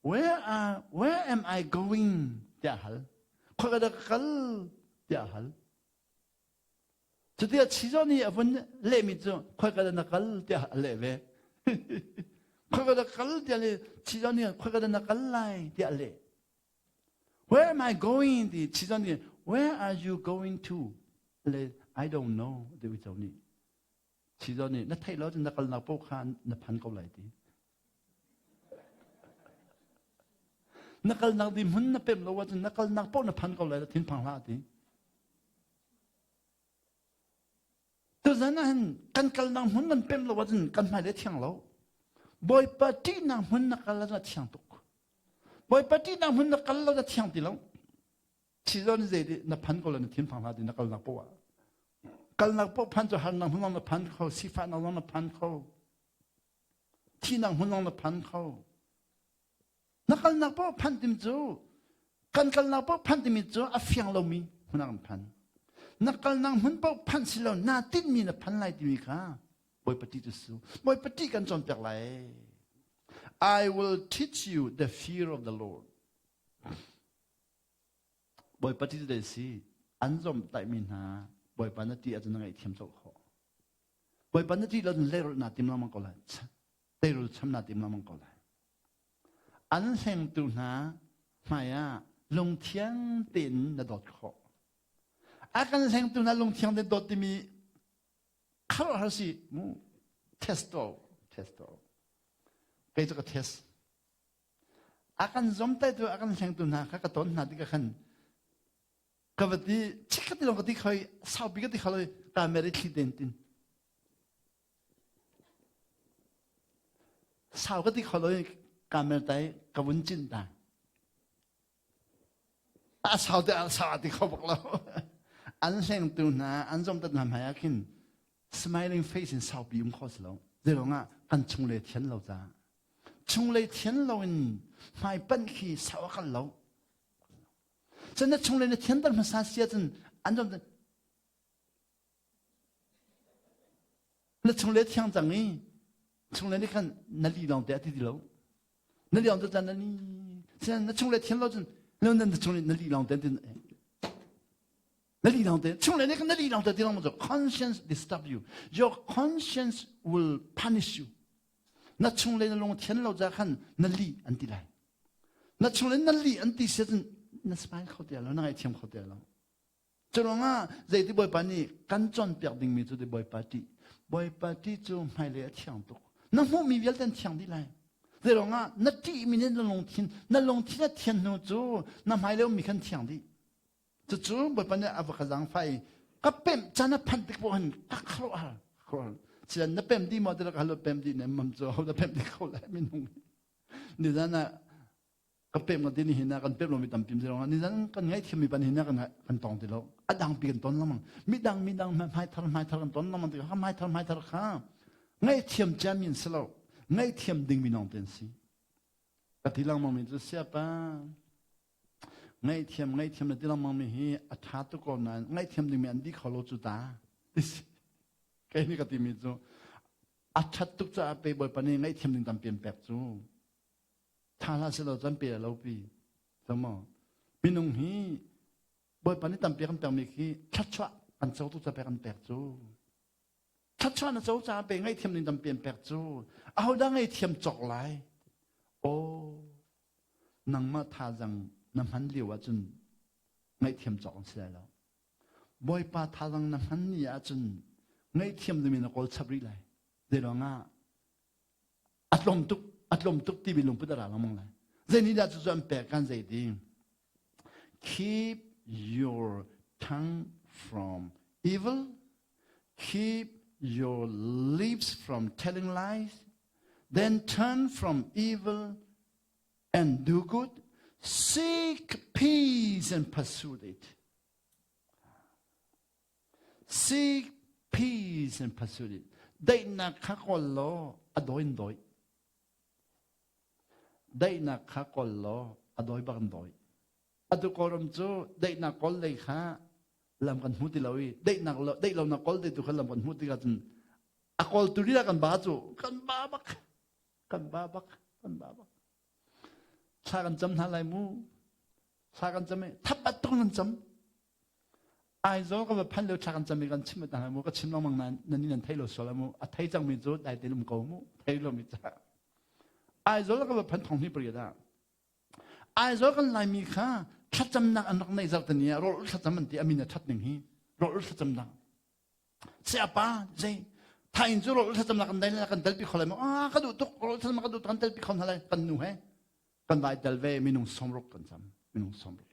where are where am I going tiah a hal. Khoi ka kal tiah a hal. Cuti ah chizawh nih a vun lehmi cu khoi ka na kal tiah a leh ve. Khoi ka kal tiah le chizawh nih khoi ka na kal lai tiah a leh. Where am I going ti chizawh nih where are you going to? Le I don't know ti uico nih. Chizawh nih na theih lo cun na kalnak paoh kha na phan ko lai ti. Na kalnak ding hmun na pem lo ahcun na kalnak paoh na phan ko lai thin phang hlah ti. Tuzan ah hin kan kalnak hmun kan pem lo ahcun kan hmai le thiang lo. Bawipa ṭihnak hmun na kal ahcun a thiang tuk. Bawipa ṭihnak hmun na kal lo na thiang ti lo. Chizon zei di na phan ko la na thin phang hlah di na kalnak poah. Kalnak poah phan cu harnak hmun long na phan kho, sifahnak long na phan kho, thihnak hmun long na phan kho. Na kalnak poah phan tim cu kan kalnak poah phan timi cu a fiang lomi hmun ah kan phan. Na kalnak hmun poah phan si lo na tinhmi na phan lai timi kha Bawipa ṭih cu su. Bawipa ṭih kan cawnpiak lai. I will teach you the fear of the Lord. Bawipa ti dei si an zomhtaihmi hna Bawipa na ti ahcun na ngaihthiam colh khawh. Bawipa na ti lo cun leirulh naa tim lengmang ko lai. Teirul cham naa tim lengmang ko lai. An hlengtu hna hmai ah lungthiang tein na dawt khawh. A kan hlengtu hna lungthiang tein dawt timi khuaruahhar si mu test to test to kei cu ka test A kan zomtaitu, a kan hlengtu hna kha ka ton hna tikah khan ka va ti chikkhat ti lawng ka ti kho i saupi ka ti kho lo i ka mer i thli ten tin sau ka ti kho lo i ka mer tai ka vun cin ta A sau te a sau ti kho bak lo. An hlengtu hna, an zomtat hna hmai ah khin smiling face in saupi um kho si lo. Zeiruangah kan chunglei thian lo caah. Chunglei thian lo in hmai panh khi sau a kal lo. Cun na chunglei na thianter hmasa si ahcun an zomtat Na chungle thiang cang i chungle nih khan na li lawng te a ti ti lo. Na li lawng te na ni. Na chungle thian lo cun na na chungle na li lawng te na li lawng te chungle nih khan na li lawng te ti lawng conscience disturb you. Your conscience will punish you. Na chungle na lung thian lo ca khan na li an ti lai. Na chungle na li an ti si cun na smile kho ti lo, na ngaihthiam kho ti lo. Curuangah zeiti Bawipa nih kan cawnpiak dingmi cu ti Bawipa ṭih. Bawipa ṭih cu hmailei a thiang tuk. Na hmuhmi vialte an thiang dih lai. Zeiruangah na ṭihmi nih na lungthin, na lungthin a thian hnu cu na hmailei ummi khan thiang dih. Cucu Bawipa nih a va ka zaangfah i ka pemh caan a phanh tik poh hin ka khuaruahhar. Khuaruahhar. Sian na pemh dih maw ti ka hal pemh dih nem mam cu ho na pemh dih kho lai minung. Nizan ah ka pek ma ti ni hin kan pek lomi tampi si rong nizan kan ngaihthiam mi pan hin kan kan tong ti lo a dang pi kan ton lengmang midang midang hmai thar hmai thar kan ton lengmang ti kha hmai thar hmai thar kha ngaihthiam cia min si lo ngaihthiam ding mi nong ten si ka ti lengmang mi cu siapa ngaihthiam ngaihthiam na ti lengmang mi hi a tha tu ko nain ngaihthiam ding mi an di kho lo cu ta ti si. Kei nih ka timi cu a ṭhat tuk caah pe Bawipa nih ngaihthiam ding tampi an pek cu. Tha hlah selaw cun pe lo pi. Camo minung hi Bawipa nih tampi kan pekmi khi thluachuah kan co tu ca pek an pek cu. Thluachuah na co caah pe ngaihthiam ding tampi an pek cu. Ahodah ngaihthiam cawk lai? Aw nangmah thazang na hman lio ahcun ngaihthiam cawk an si lai lo. Bawipa thazang na hman ni ahcun ngaihthiam dingmi na kawl chap rih lai. Zeiruangah a tlawm tuk a tlawm tuk timi lungput a ra lengmang lai. Zei dah cucu an pek kan zei ti? Keep your tongue from evil. Keep your lips from telling lies. Then turn from evil and do good. Seek peace and pursue it. Seek peace and pursue it. Daihnak kha kawl law a dawi in dawi. Daihnak kha kawl law a dawi bak in dawi. Atu Kawlram cu daihnak kawl lei kha lam kan hmu ti lo i daihnak lo daih lonak kawl te tu kha lam kan hmu tikah cun a kawltu lila kan ba cu kan ba bak kan ba bak kan ba bak thla kan cam hna lai mu thla kan cam i thapat tuk nan cam Aizawl ka va phan lio thla kan cam i kan chim ta mu ka chim lengmang nain nan nan thei lo sual mu a thei cangmi cu dai tein um ko mu thei lo mi ca Aizawl ka va phan thong hni pariat ah Aizawl kan Laimi kha thlacamnak an rak neih zarh tani ah rawl thlacam an ti a min a that ning hi rawl thlacamnak Sayapa zei thain cu rawl thlacamnak kan dai kan telpi kho lai maw ah ka duh tuk rawl thlacamnak ka duh tuk kan telpi kho hna lai kan nu he kan vai tel ve minung sawmruk kan cam minung sawmruk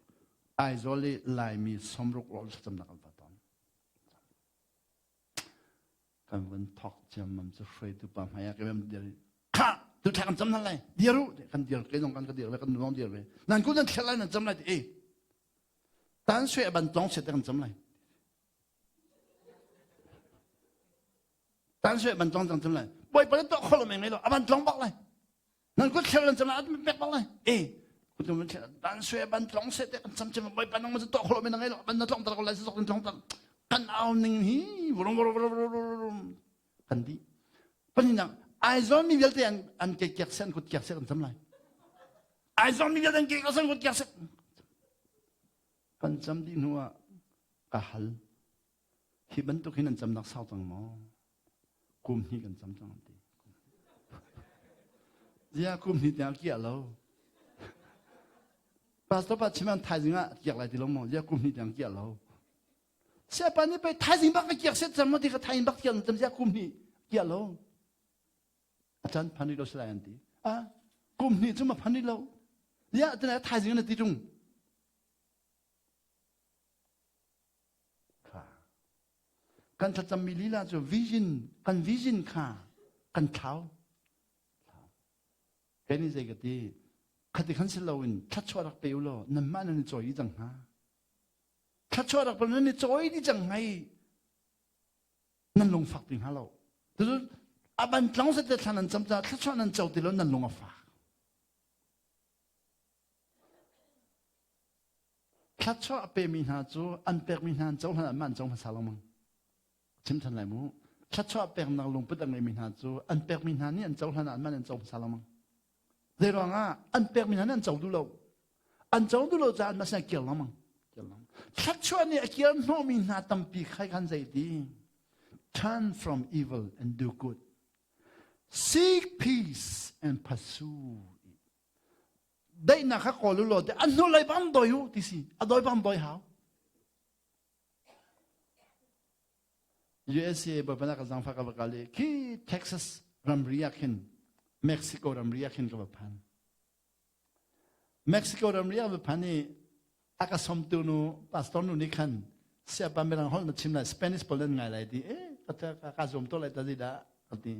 Aizawl i Laimi sawmruk rawl thlacamnak kan va ton kan van thok ciammam cu hruaitu pa hmai ah ka dir kha tu thla kan cam hna lai dir u kan dir ke zong kan ka dir ve kan nu dir ve nan ku nan thla lai nan cam lai ti e tan sui ban tlong set kan cam lai tan sui ban tlong cang cam lai boi pa to kholo meng lo aban tlong bak lai nan kut thler nan cam lai pek bak lai e kutum ban sui ban tlong set kan cam cam boi pa nang ma to kholo meng lo ban na tlong tar ko lai sok tlong tar kan au ning hi vurung vurung vurung vurung kan di pahnihnak Aizawl mi vialte an an ke kiak seh an kut kiak seh kan cam lai Aizawl mi vialte an ke kiak seh an kut kiak seh kan cam dih hnu ah ka hal hi bantuk hin an camnak sau cang maw kum hnih kan cam cang ti zia kum hnih tiang kiah lo pastor pa chim an thaizing ah kiak lai ti lo maw zia kum hnih tiang kiah lo Siapa nih pei thaizing bak ka kiak set cang maw ti ka thaizing bak kiak tam zia kum hnih kiah lo. A chan phan rih lo salai an ti. A kum hnih cu ma phan rih lo. Ya tana thaizing na ti tung. Kha. Kan thlacammi lila cu vision kan vision kha kan thlau. Kei nih zei ka ti khati khan si loin thluachuah rak pe u law nanmah nan i cawi cang hnga. Thluachuah rak nan i cawi dih cang hnga i nan lung fak ti hnga lo. Cucu a ban tlong sete thla nan cam caah thluachuah nan co ti lo nan lung a fak. Thluachuah a pemi hna cu an pekmi hna an cohlan anmah an co hmasa lengmang. Chim ṭhan lai mu. Thluachuah peknak lungput a ngeimi hna cu an pekmi hna nih an cohlan ah anmah an co hmasa lengmang. Zei ruangah an pekmi hna nih an co duh lo. An co duh lo caah anmah sinah kir lengmang. Thluachuah nih a kir hnawhmi hna tampi khai khan zei ti? Turn from evil and do good. Seek peace and pursue it. Daihnak kha kawl u law te an hnulei bang doi u ti si. A doi bang doi hau. USA baibal ka zangfah ka va kal i khi Texas ramri ah khin Mexico ramri ah khin ka va phan. Mexico ramri ah va phan i a ka somtu nu pastor nu nih khan siapa mirang holh na chim lai Spanish pawl nan ngai lai ti eh ka ka zuam to lai ta dah ka ti.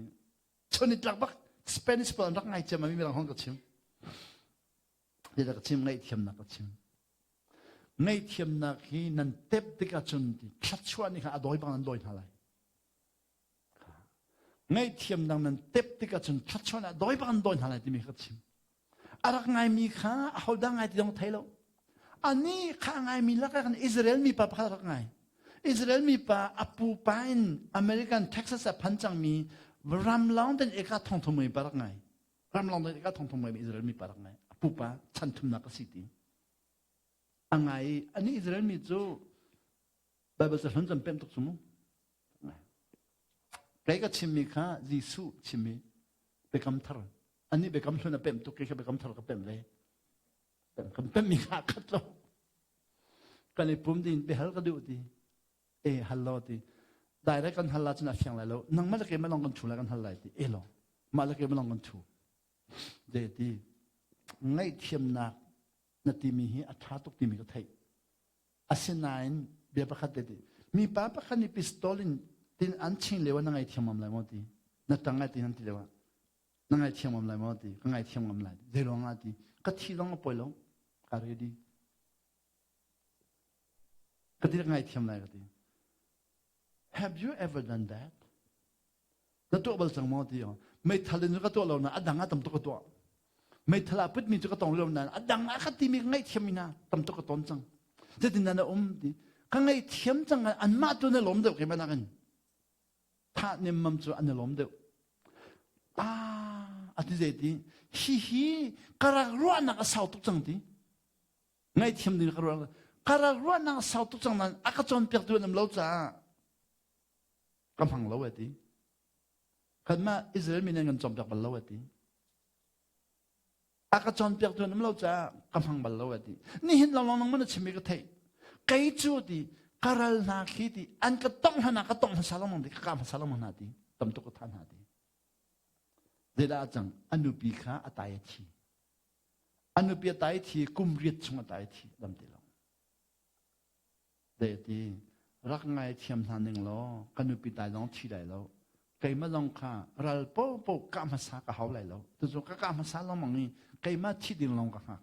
Chun i tlak bak Spanish pawl an rak ngai ciam mi mirang holh ka chim. Ti ka chim ngaihthiamnak ka chim. Ngaihthiamnak hi nan tep tikah cun thluachuah nih khan a dawi bang nan dawi hna lai. Ngaihthiamnak nan tep tikah cun thluachuah nih a dawi bang an dawi hna lai timi kha chim. A rak ngaimi kha ahodah ngai ti zong thei lo. Ani kha a ngaimi lakah khan Israel mi pa pakhat rak ngai. Israel mi pa a pupa in American Texas ah phan cangmi ram lawng ten eka thong thong mi pa rak ngai. Ram lawng ten eka thong thong mi Israel mi pa rak ngai. A pupa chan thumnak a si ti. A ngai i ani Israel mi cu Bible ca hlun can pem tuk cu mu. Kei ka chimmi kha Jesuh chimmi biakam thar. Ani biakam hlun a pem tuk kei kha biakam thar ka pem ve. Kan pemmi kha khat lo. Kan i pum din biahal ka duh ti. E hal lo ti. Direct kan hal la cun a fiang lai lo. Nangmah le keimah lawng kan thu lai kan hal lai ti. E lo. Mah le keimah lawng kan thu. De ti. Ngaihthiamnak na timi hi a ṭha tuk timi ka theih. Asinain bia pakhat te ti. Mipa pakhat nih pistol in tin an ching lio ah na ngaithiam ngam lai maw ti. Na ṭang ai ti nan ti lio ah. Na ngaithiam ngam lai maw ti. Ka ngaithiam ngam lai. Zei ruang ah ti. Ka thi zong a poi lo. Ka ready. Ka ti ka ngaithiam lai ka ti. Have you ever done that? Na tuah bal cang maw ti meithal in ka tuah lo na a dang ah tam tuk ka tuah. Meithal ah putmi cu ka tong lo nain a dang ah ka timi ka ngaihthiam mi hna tam tuk ka ton cang. Zeitin dah na um ti. Ka ngaihthiam cang anmah tu na lawm deuh keimah nakin. Thah nemmam cu an i lawm deuh. Ah, a ti zei ti. Hi hi ka rak ruahnak a sau tuk cang ti. Ngaihthiam ding ka ruah. Ka rak ruahnak a sau tuk cang nain a ka cawnpiaktu an um lo caah ka hmang lo a ti. Kanmah Israel mi nih an kan cawnpiak bal lo a ti. A ka cawnpiaktu an um lo caah ka hmang bal lo a ti. Nihin lawnglawng nangmah na chimmi ka theih. Kei cu ti ka ral hna khi ti an ka tongh hlan ah ka tongh hmasa lengmang ti ka kah hmasa lengmang hna ti tam tuk ka thah hna ti. Zeidah a cang? A nupi kha a tai a thi. A nupi a tai thi kum riat chung a tai thi dam ti lo. Deh ti rak ngaithiam hna ning law ka nupi tai zong thi lai lo. Keimah zong kha ral popo kah hmasa ka hau lai lo. Tucu ka kah hmasa lengmang i keimah thi ding lawng ka hngak.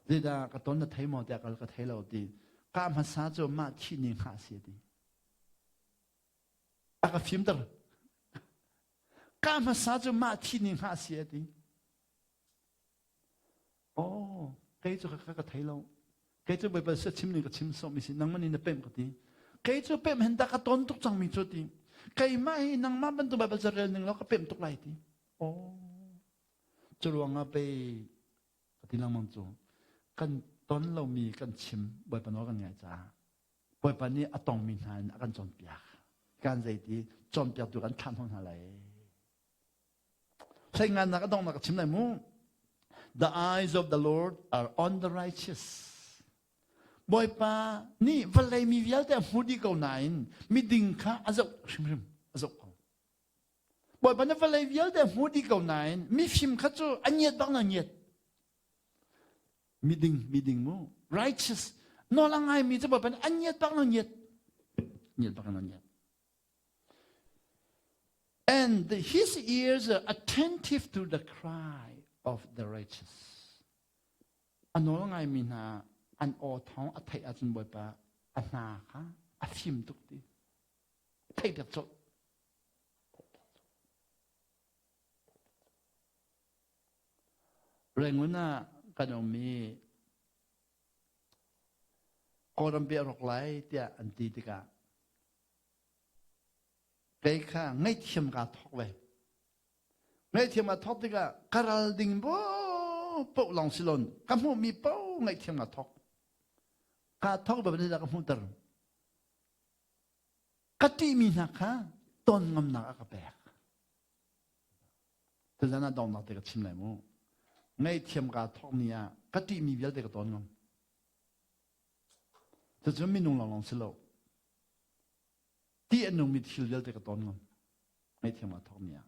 Zeidah ka ton na thei maw tiah kal ka thei lo ti. Kah hmasa cu mah thi ni hngah si ti. A ka fimter. Kah hmasa cu mah thi ni hngah si ti. Oh, kei cu ka ka thei lo. Kei cu Baibal sia chim ning ka chim sawhmi si. Nangmah nih na pemh ka ti. Kei cu pemh hen dah ka ton tuk cangmi cu ti. Keimah hi nangmah bantuk Baibal ca rel ning law ka pemh tuk lai ti. Oh, cu ruangah pei ka ti lengmang cu kan ton lomi kan chim Bawipa nawl kan ngaih caah Bawipa nih a tongmi hna in a kan cawnpiak. Kan zeiti cawnpiaktu kan thlah hna lai. Hleingannak a donghnak ka chim lai mu. The eyes of the Lord are on the righteous. Bawipa nih vawlei mi vialte a hmu dih ko nain miding kha a zoh hrimhrim a zoh ko. Bawipa nih vawlei vialte a hmu dih ko nain mifim kha cu a ngiat bak na ngiat. Miding, miding mu. Righteous. Nawl a ngaimi cu Bawipa nih a ngiat bak na ngiat. Ngiat bak na ngiat. And his ears are attentive to the cry of the righteous. A nawl ngaimi hna an aw thawng a theih ahcun Bawipa a hna kha a fim tuk ti. Theih piak colh. Rangoon ah kan um i Kawlram bia rawk lai tiah an ti tikah Kei kha ngaihthiam kaa thawk ve. Ngaihthiam kaa thawk tikah ka ral ding paoh lawng si loin ka hmuhmi paoh ngaihthiam kaa thawk. Kaa thawk ba dah ka hmuhter. Ka ṭihmi hna kha ton ngamnak a ka pek. Tuzan ah donghnak te ka chim lai mu. Ngaihthiam kaa thawk ni ah ka ṭihmi vialte ka ton ngam. Cucu minung lawnglawng si lo. Ti a nungmi thil vialte ka ton ngam. Ngaihthiam aa thawk ni ah.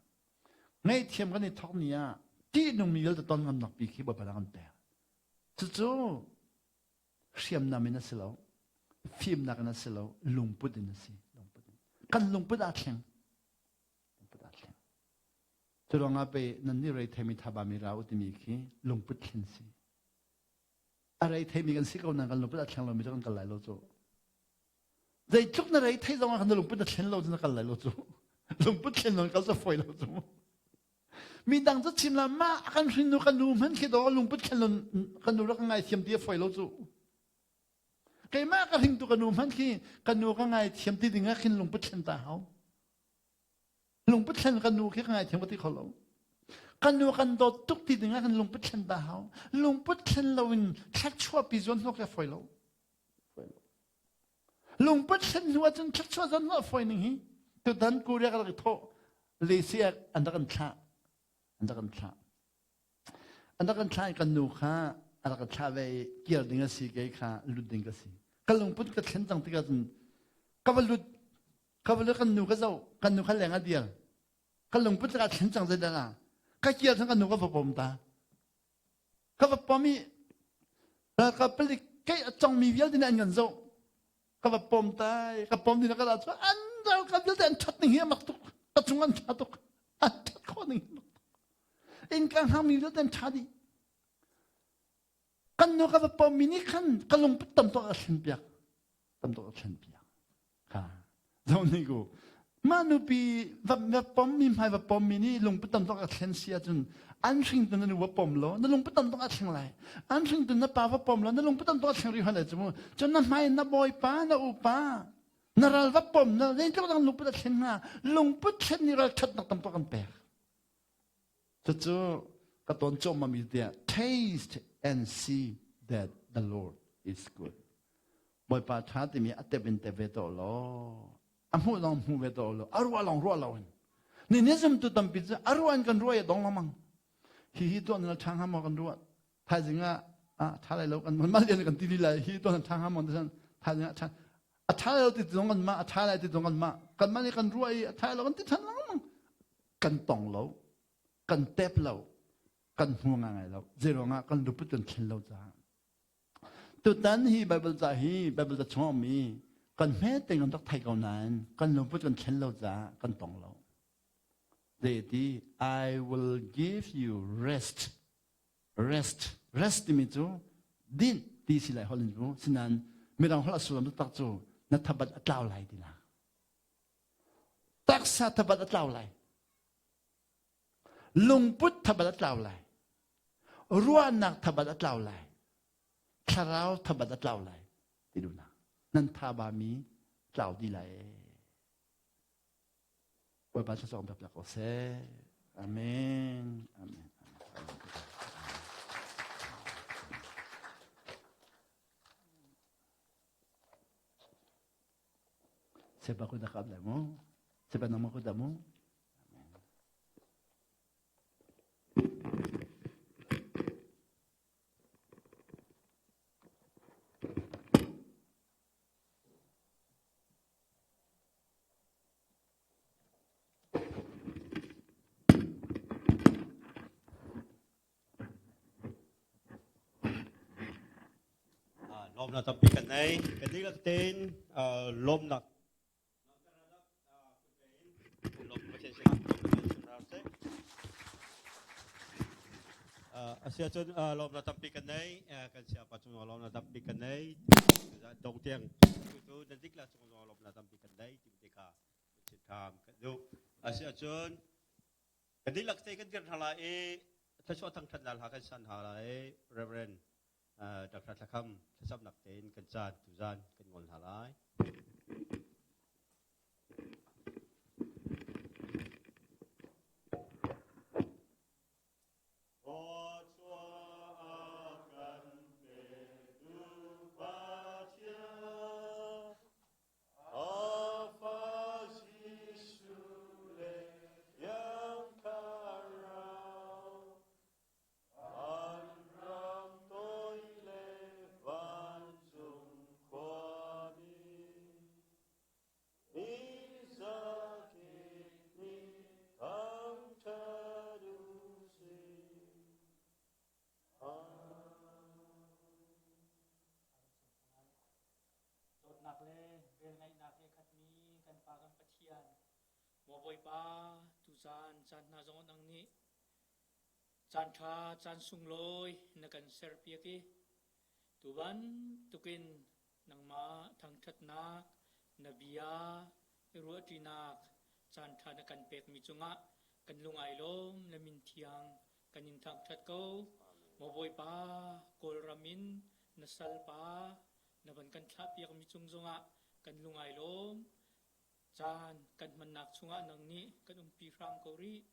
Ngaihthiam kan i thawk ni ah ti nungmi vialte ton ngamnak pi khi Bawipa kan pek. Cucu hriamnam in a si lo. Fimnak in a si lo. Lungput in a si. Lungput in. Kan lungput aa thleng. Lungput aa thleng. Cu ruangah pei nan nih rei theimi thaba mi ra u timi khi lungput thlen si. A rei theimi kan si ko nain kan lungput a thleng lomi cu kan kal lai lo cu. Zeitluk na rei thei zong ah kan lungput a thlen lo cu na kal lai lo cu. Lungput thlen lo kal cu fawi lo cu. Mi dang cu chim la mah kan hrin nu kan nu hman khi do lungput thlen lo kan nu rak ngai thiam ti a fawi lo cu. Keimah ka hringtu ka nu hmanh khi ka nu ka ngaithiam ti ding ah khin lungput thlen ta hau. Lungput thlen ka nu khi ka ngaithiam ka ti kho lo. Kan nu kan dawt tuk ti ding ah kan lungput thlen ta hau. Lungput thlen lo in thluachuahpi zuan hnawk hi a fawi lo. Lungput thlen hnu ahcun thluachuah zuan hnawh a fawi ning hi. Tutan Korea ka rak i thawh. Lesi ah an rak kan thlah. An rak kan thlah. An rak kan thlah i kan nu kha a rak kan thlah ve i kir ding a si kei kha lut ding ka si. Ka lungput ka thlen cang tikah cun ka va lut ka va lut kan nu ka zoh kan nu kha leng a dir. Ka lungput ka thlen cang zeidah ah ka kir cang kan nu ka va pom ta. Ka va pom i ralkap palik kei a congmi vialte nih an kan zoh. Ka va pom tai ka pom ding ka da cu an ralkap vialte an ṭhat ning hi a mak tuk. Ka cung an ṭha tuk. An ṭhat khawh ning hi a mak tuk. Innka hngakmi vialte an ṭha dih. Kan nu ka va pommi nih khan ka lungput tam tuk a thlen piak. Tam tuk a thlen piak. Kha. Zo nih ku. Mah nupi va va pommi hmai va pommi nih lungput tam tuk a thlen si ahcun an hringtu na nu va pom law na lungput tam tuk a thleng lai. An hringtu na pa va pom law na lungput tam tuk a thleng rih hoi lai cu mu. Cun na hmai na bawipa na upa na ral va pom na zeitluk dang lungput a thlen hnga. Lungput thlen nih ralṭhatnak tam tuk an pek. Cucu ka tawn cuahmahmi tiah taste and see that the Lord is good. Bawipa ṭha timi a tep in tep ve to law, a hmuh zong hmu ve to law, a ruah lawng ruah lo in. Ni ni zumtu tampi cu a ruah in kan ruah i a dong lengmang. Hi hi tuah na ṭha hnga maw kan ruah. Thaizing ah ah ṭha lai lo kan mal lian kan ti li lai hi tuah na ṭha hnga maw ti thaizing ah ṭha a ṭha lai lo ti zong kan mah a ṭha lai ti zong kan mah kan mah nih kan ruah i a ṭha lai lo kan ti ṭhan lengmang. Kan tong lo kan tep lo kan hmu ngai lo zeiruangah kan luput kan thlen lo caah tutan hi Bible ca hi Bible ca chung mi kan hme te kan rak thei ko nain kan lungput kan thlen lo caah kan tong lo zeiti I will give you rest rest rest timi cu din ti si lai holh in cu sinan midang holh a sullam tak cu na thabat a tlau lai ti na Taksa thabat a tlau lai. Lungput thabat a tlau lai. Ruahnak thabat a tlau lai. Thlarau thabat a tlau lai. Ti duhnak. Nan thaba mi tlau di lai. Bawipa thluachuah kan pek ko seh. Amen. Amen. Siapa ku dah kap mu? Siapa nama ku dah mu? Lawmnak tampi kan nei. Kan dihlak tein lawmnak Asiahcun lawmnak tampi kan nei. Kan siapa cung lawmnak tampi kan nei. Dong tiang cu nan dihlak cung lawmnak tampi kan nei ti te kha kan duh. Asiahcun Kan dihlak te kan dir hna lai i thluachuah thangṭhatnak hla kan san hna lai. Reverend Dr. Thlakham thlacamnak tein kan caan tuzan kan ngol hna lai. Dawtnak le velngeihnak he khatmi kan Pa kan Pathian, maw Bawipa, tuzaan caan hna zong nang nih caan ṭha caan sunglawi na kan serpiak i tu bantukin nangmah thangṭhatnak na bia i ruahṭinak caan ṭha na kan pekmi cungah kan lung ai lawm na min thiang kan in thangṭhat ko. Maw Bawipa, Kawlram in na salpa. Na van kan thlahpiakmi cung zongah kan lung ai lawm. Caan kan hmannak chungah nang nih kan umpi hram ko rih.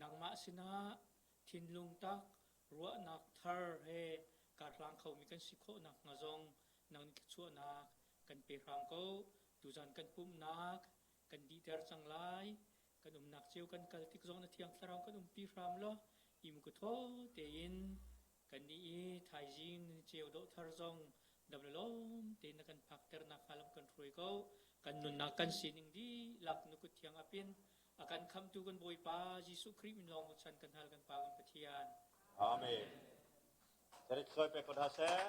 Nangmah sinah thinlung tak ruahnak thar he karhlang khomi kan si khawh nakhnga zong nang nih thluachuahnak kan pe hram ko. Tuzan kan pumhnak kan dihter cang lai. Kan umnak cio kan kal tik zong na thiang thlarau kan umpi hram law im ku thaw tein kan nih i thaizing ni ceu dawh thar zong dam le lawm tein na kan phakter nakhnga lam kan hruai ko. Kan nunnak kan sining dihlak na kut thiang apin a kan khamtu kan Bawipa Jesuh Khrih min lawng chan kan hal kan Pa kan Pathian. Amen. Cari soi pe ko hna seh.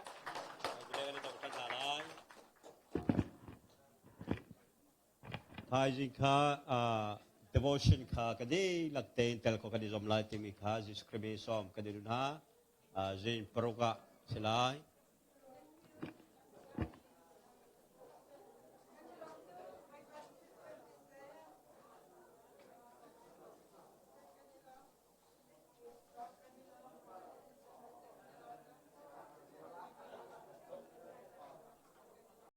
Kan i dong hna lai. Thaizing kha devotion kha ka dihlak tein tel ko kan i zuam lai timi kha Jesuh Khrih min sawm kan i duh hna. Zing paruk ah si lai.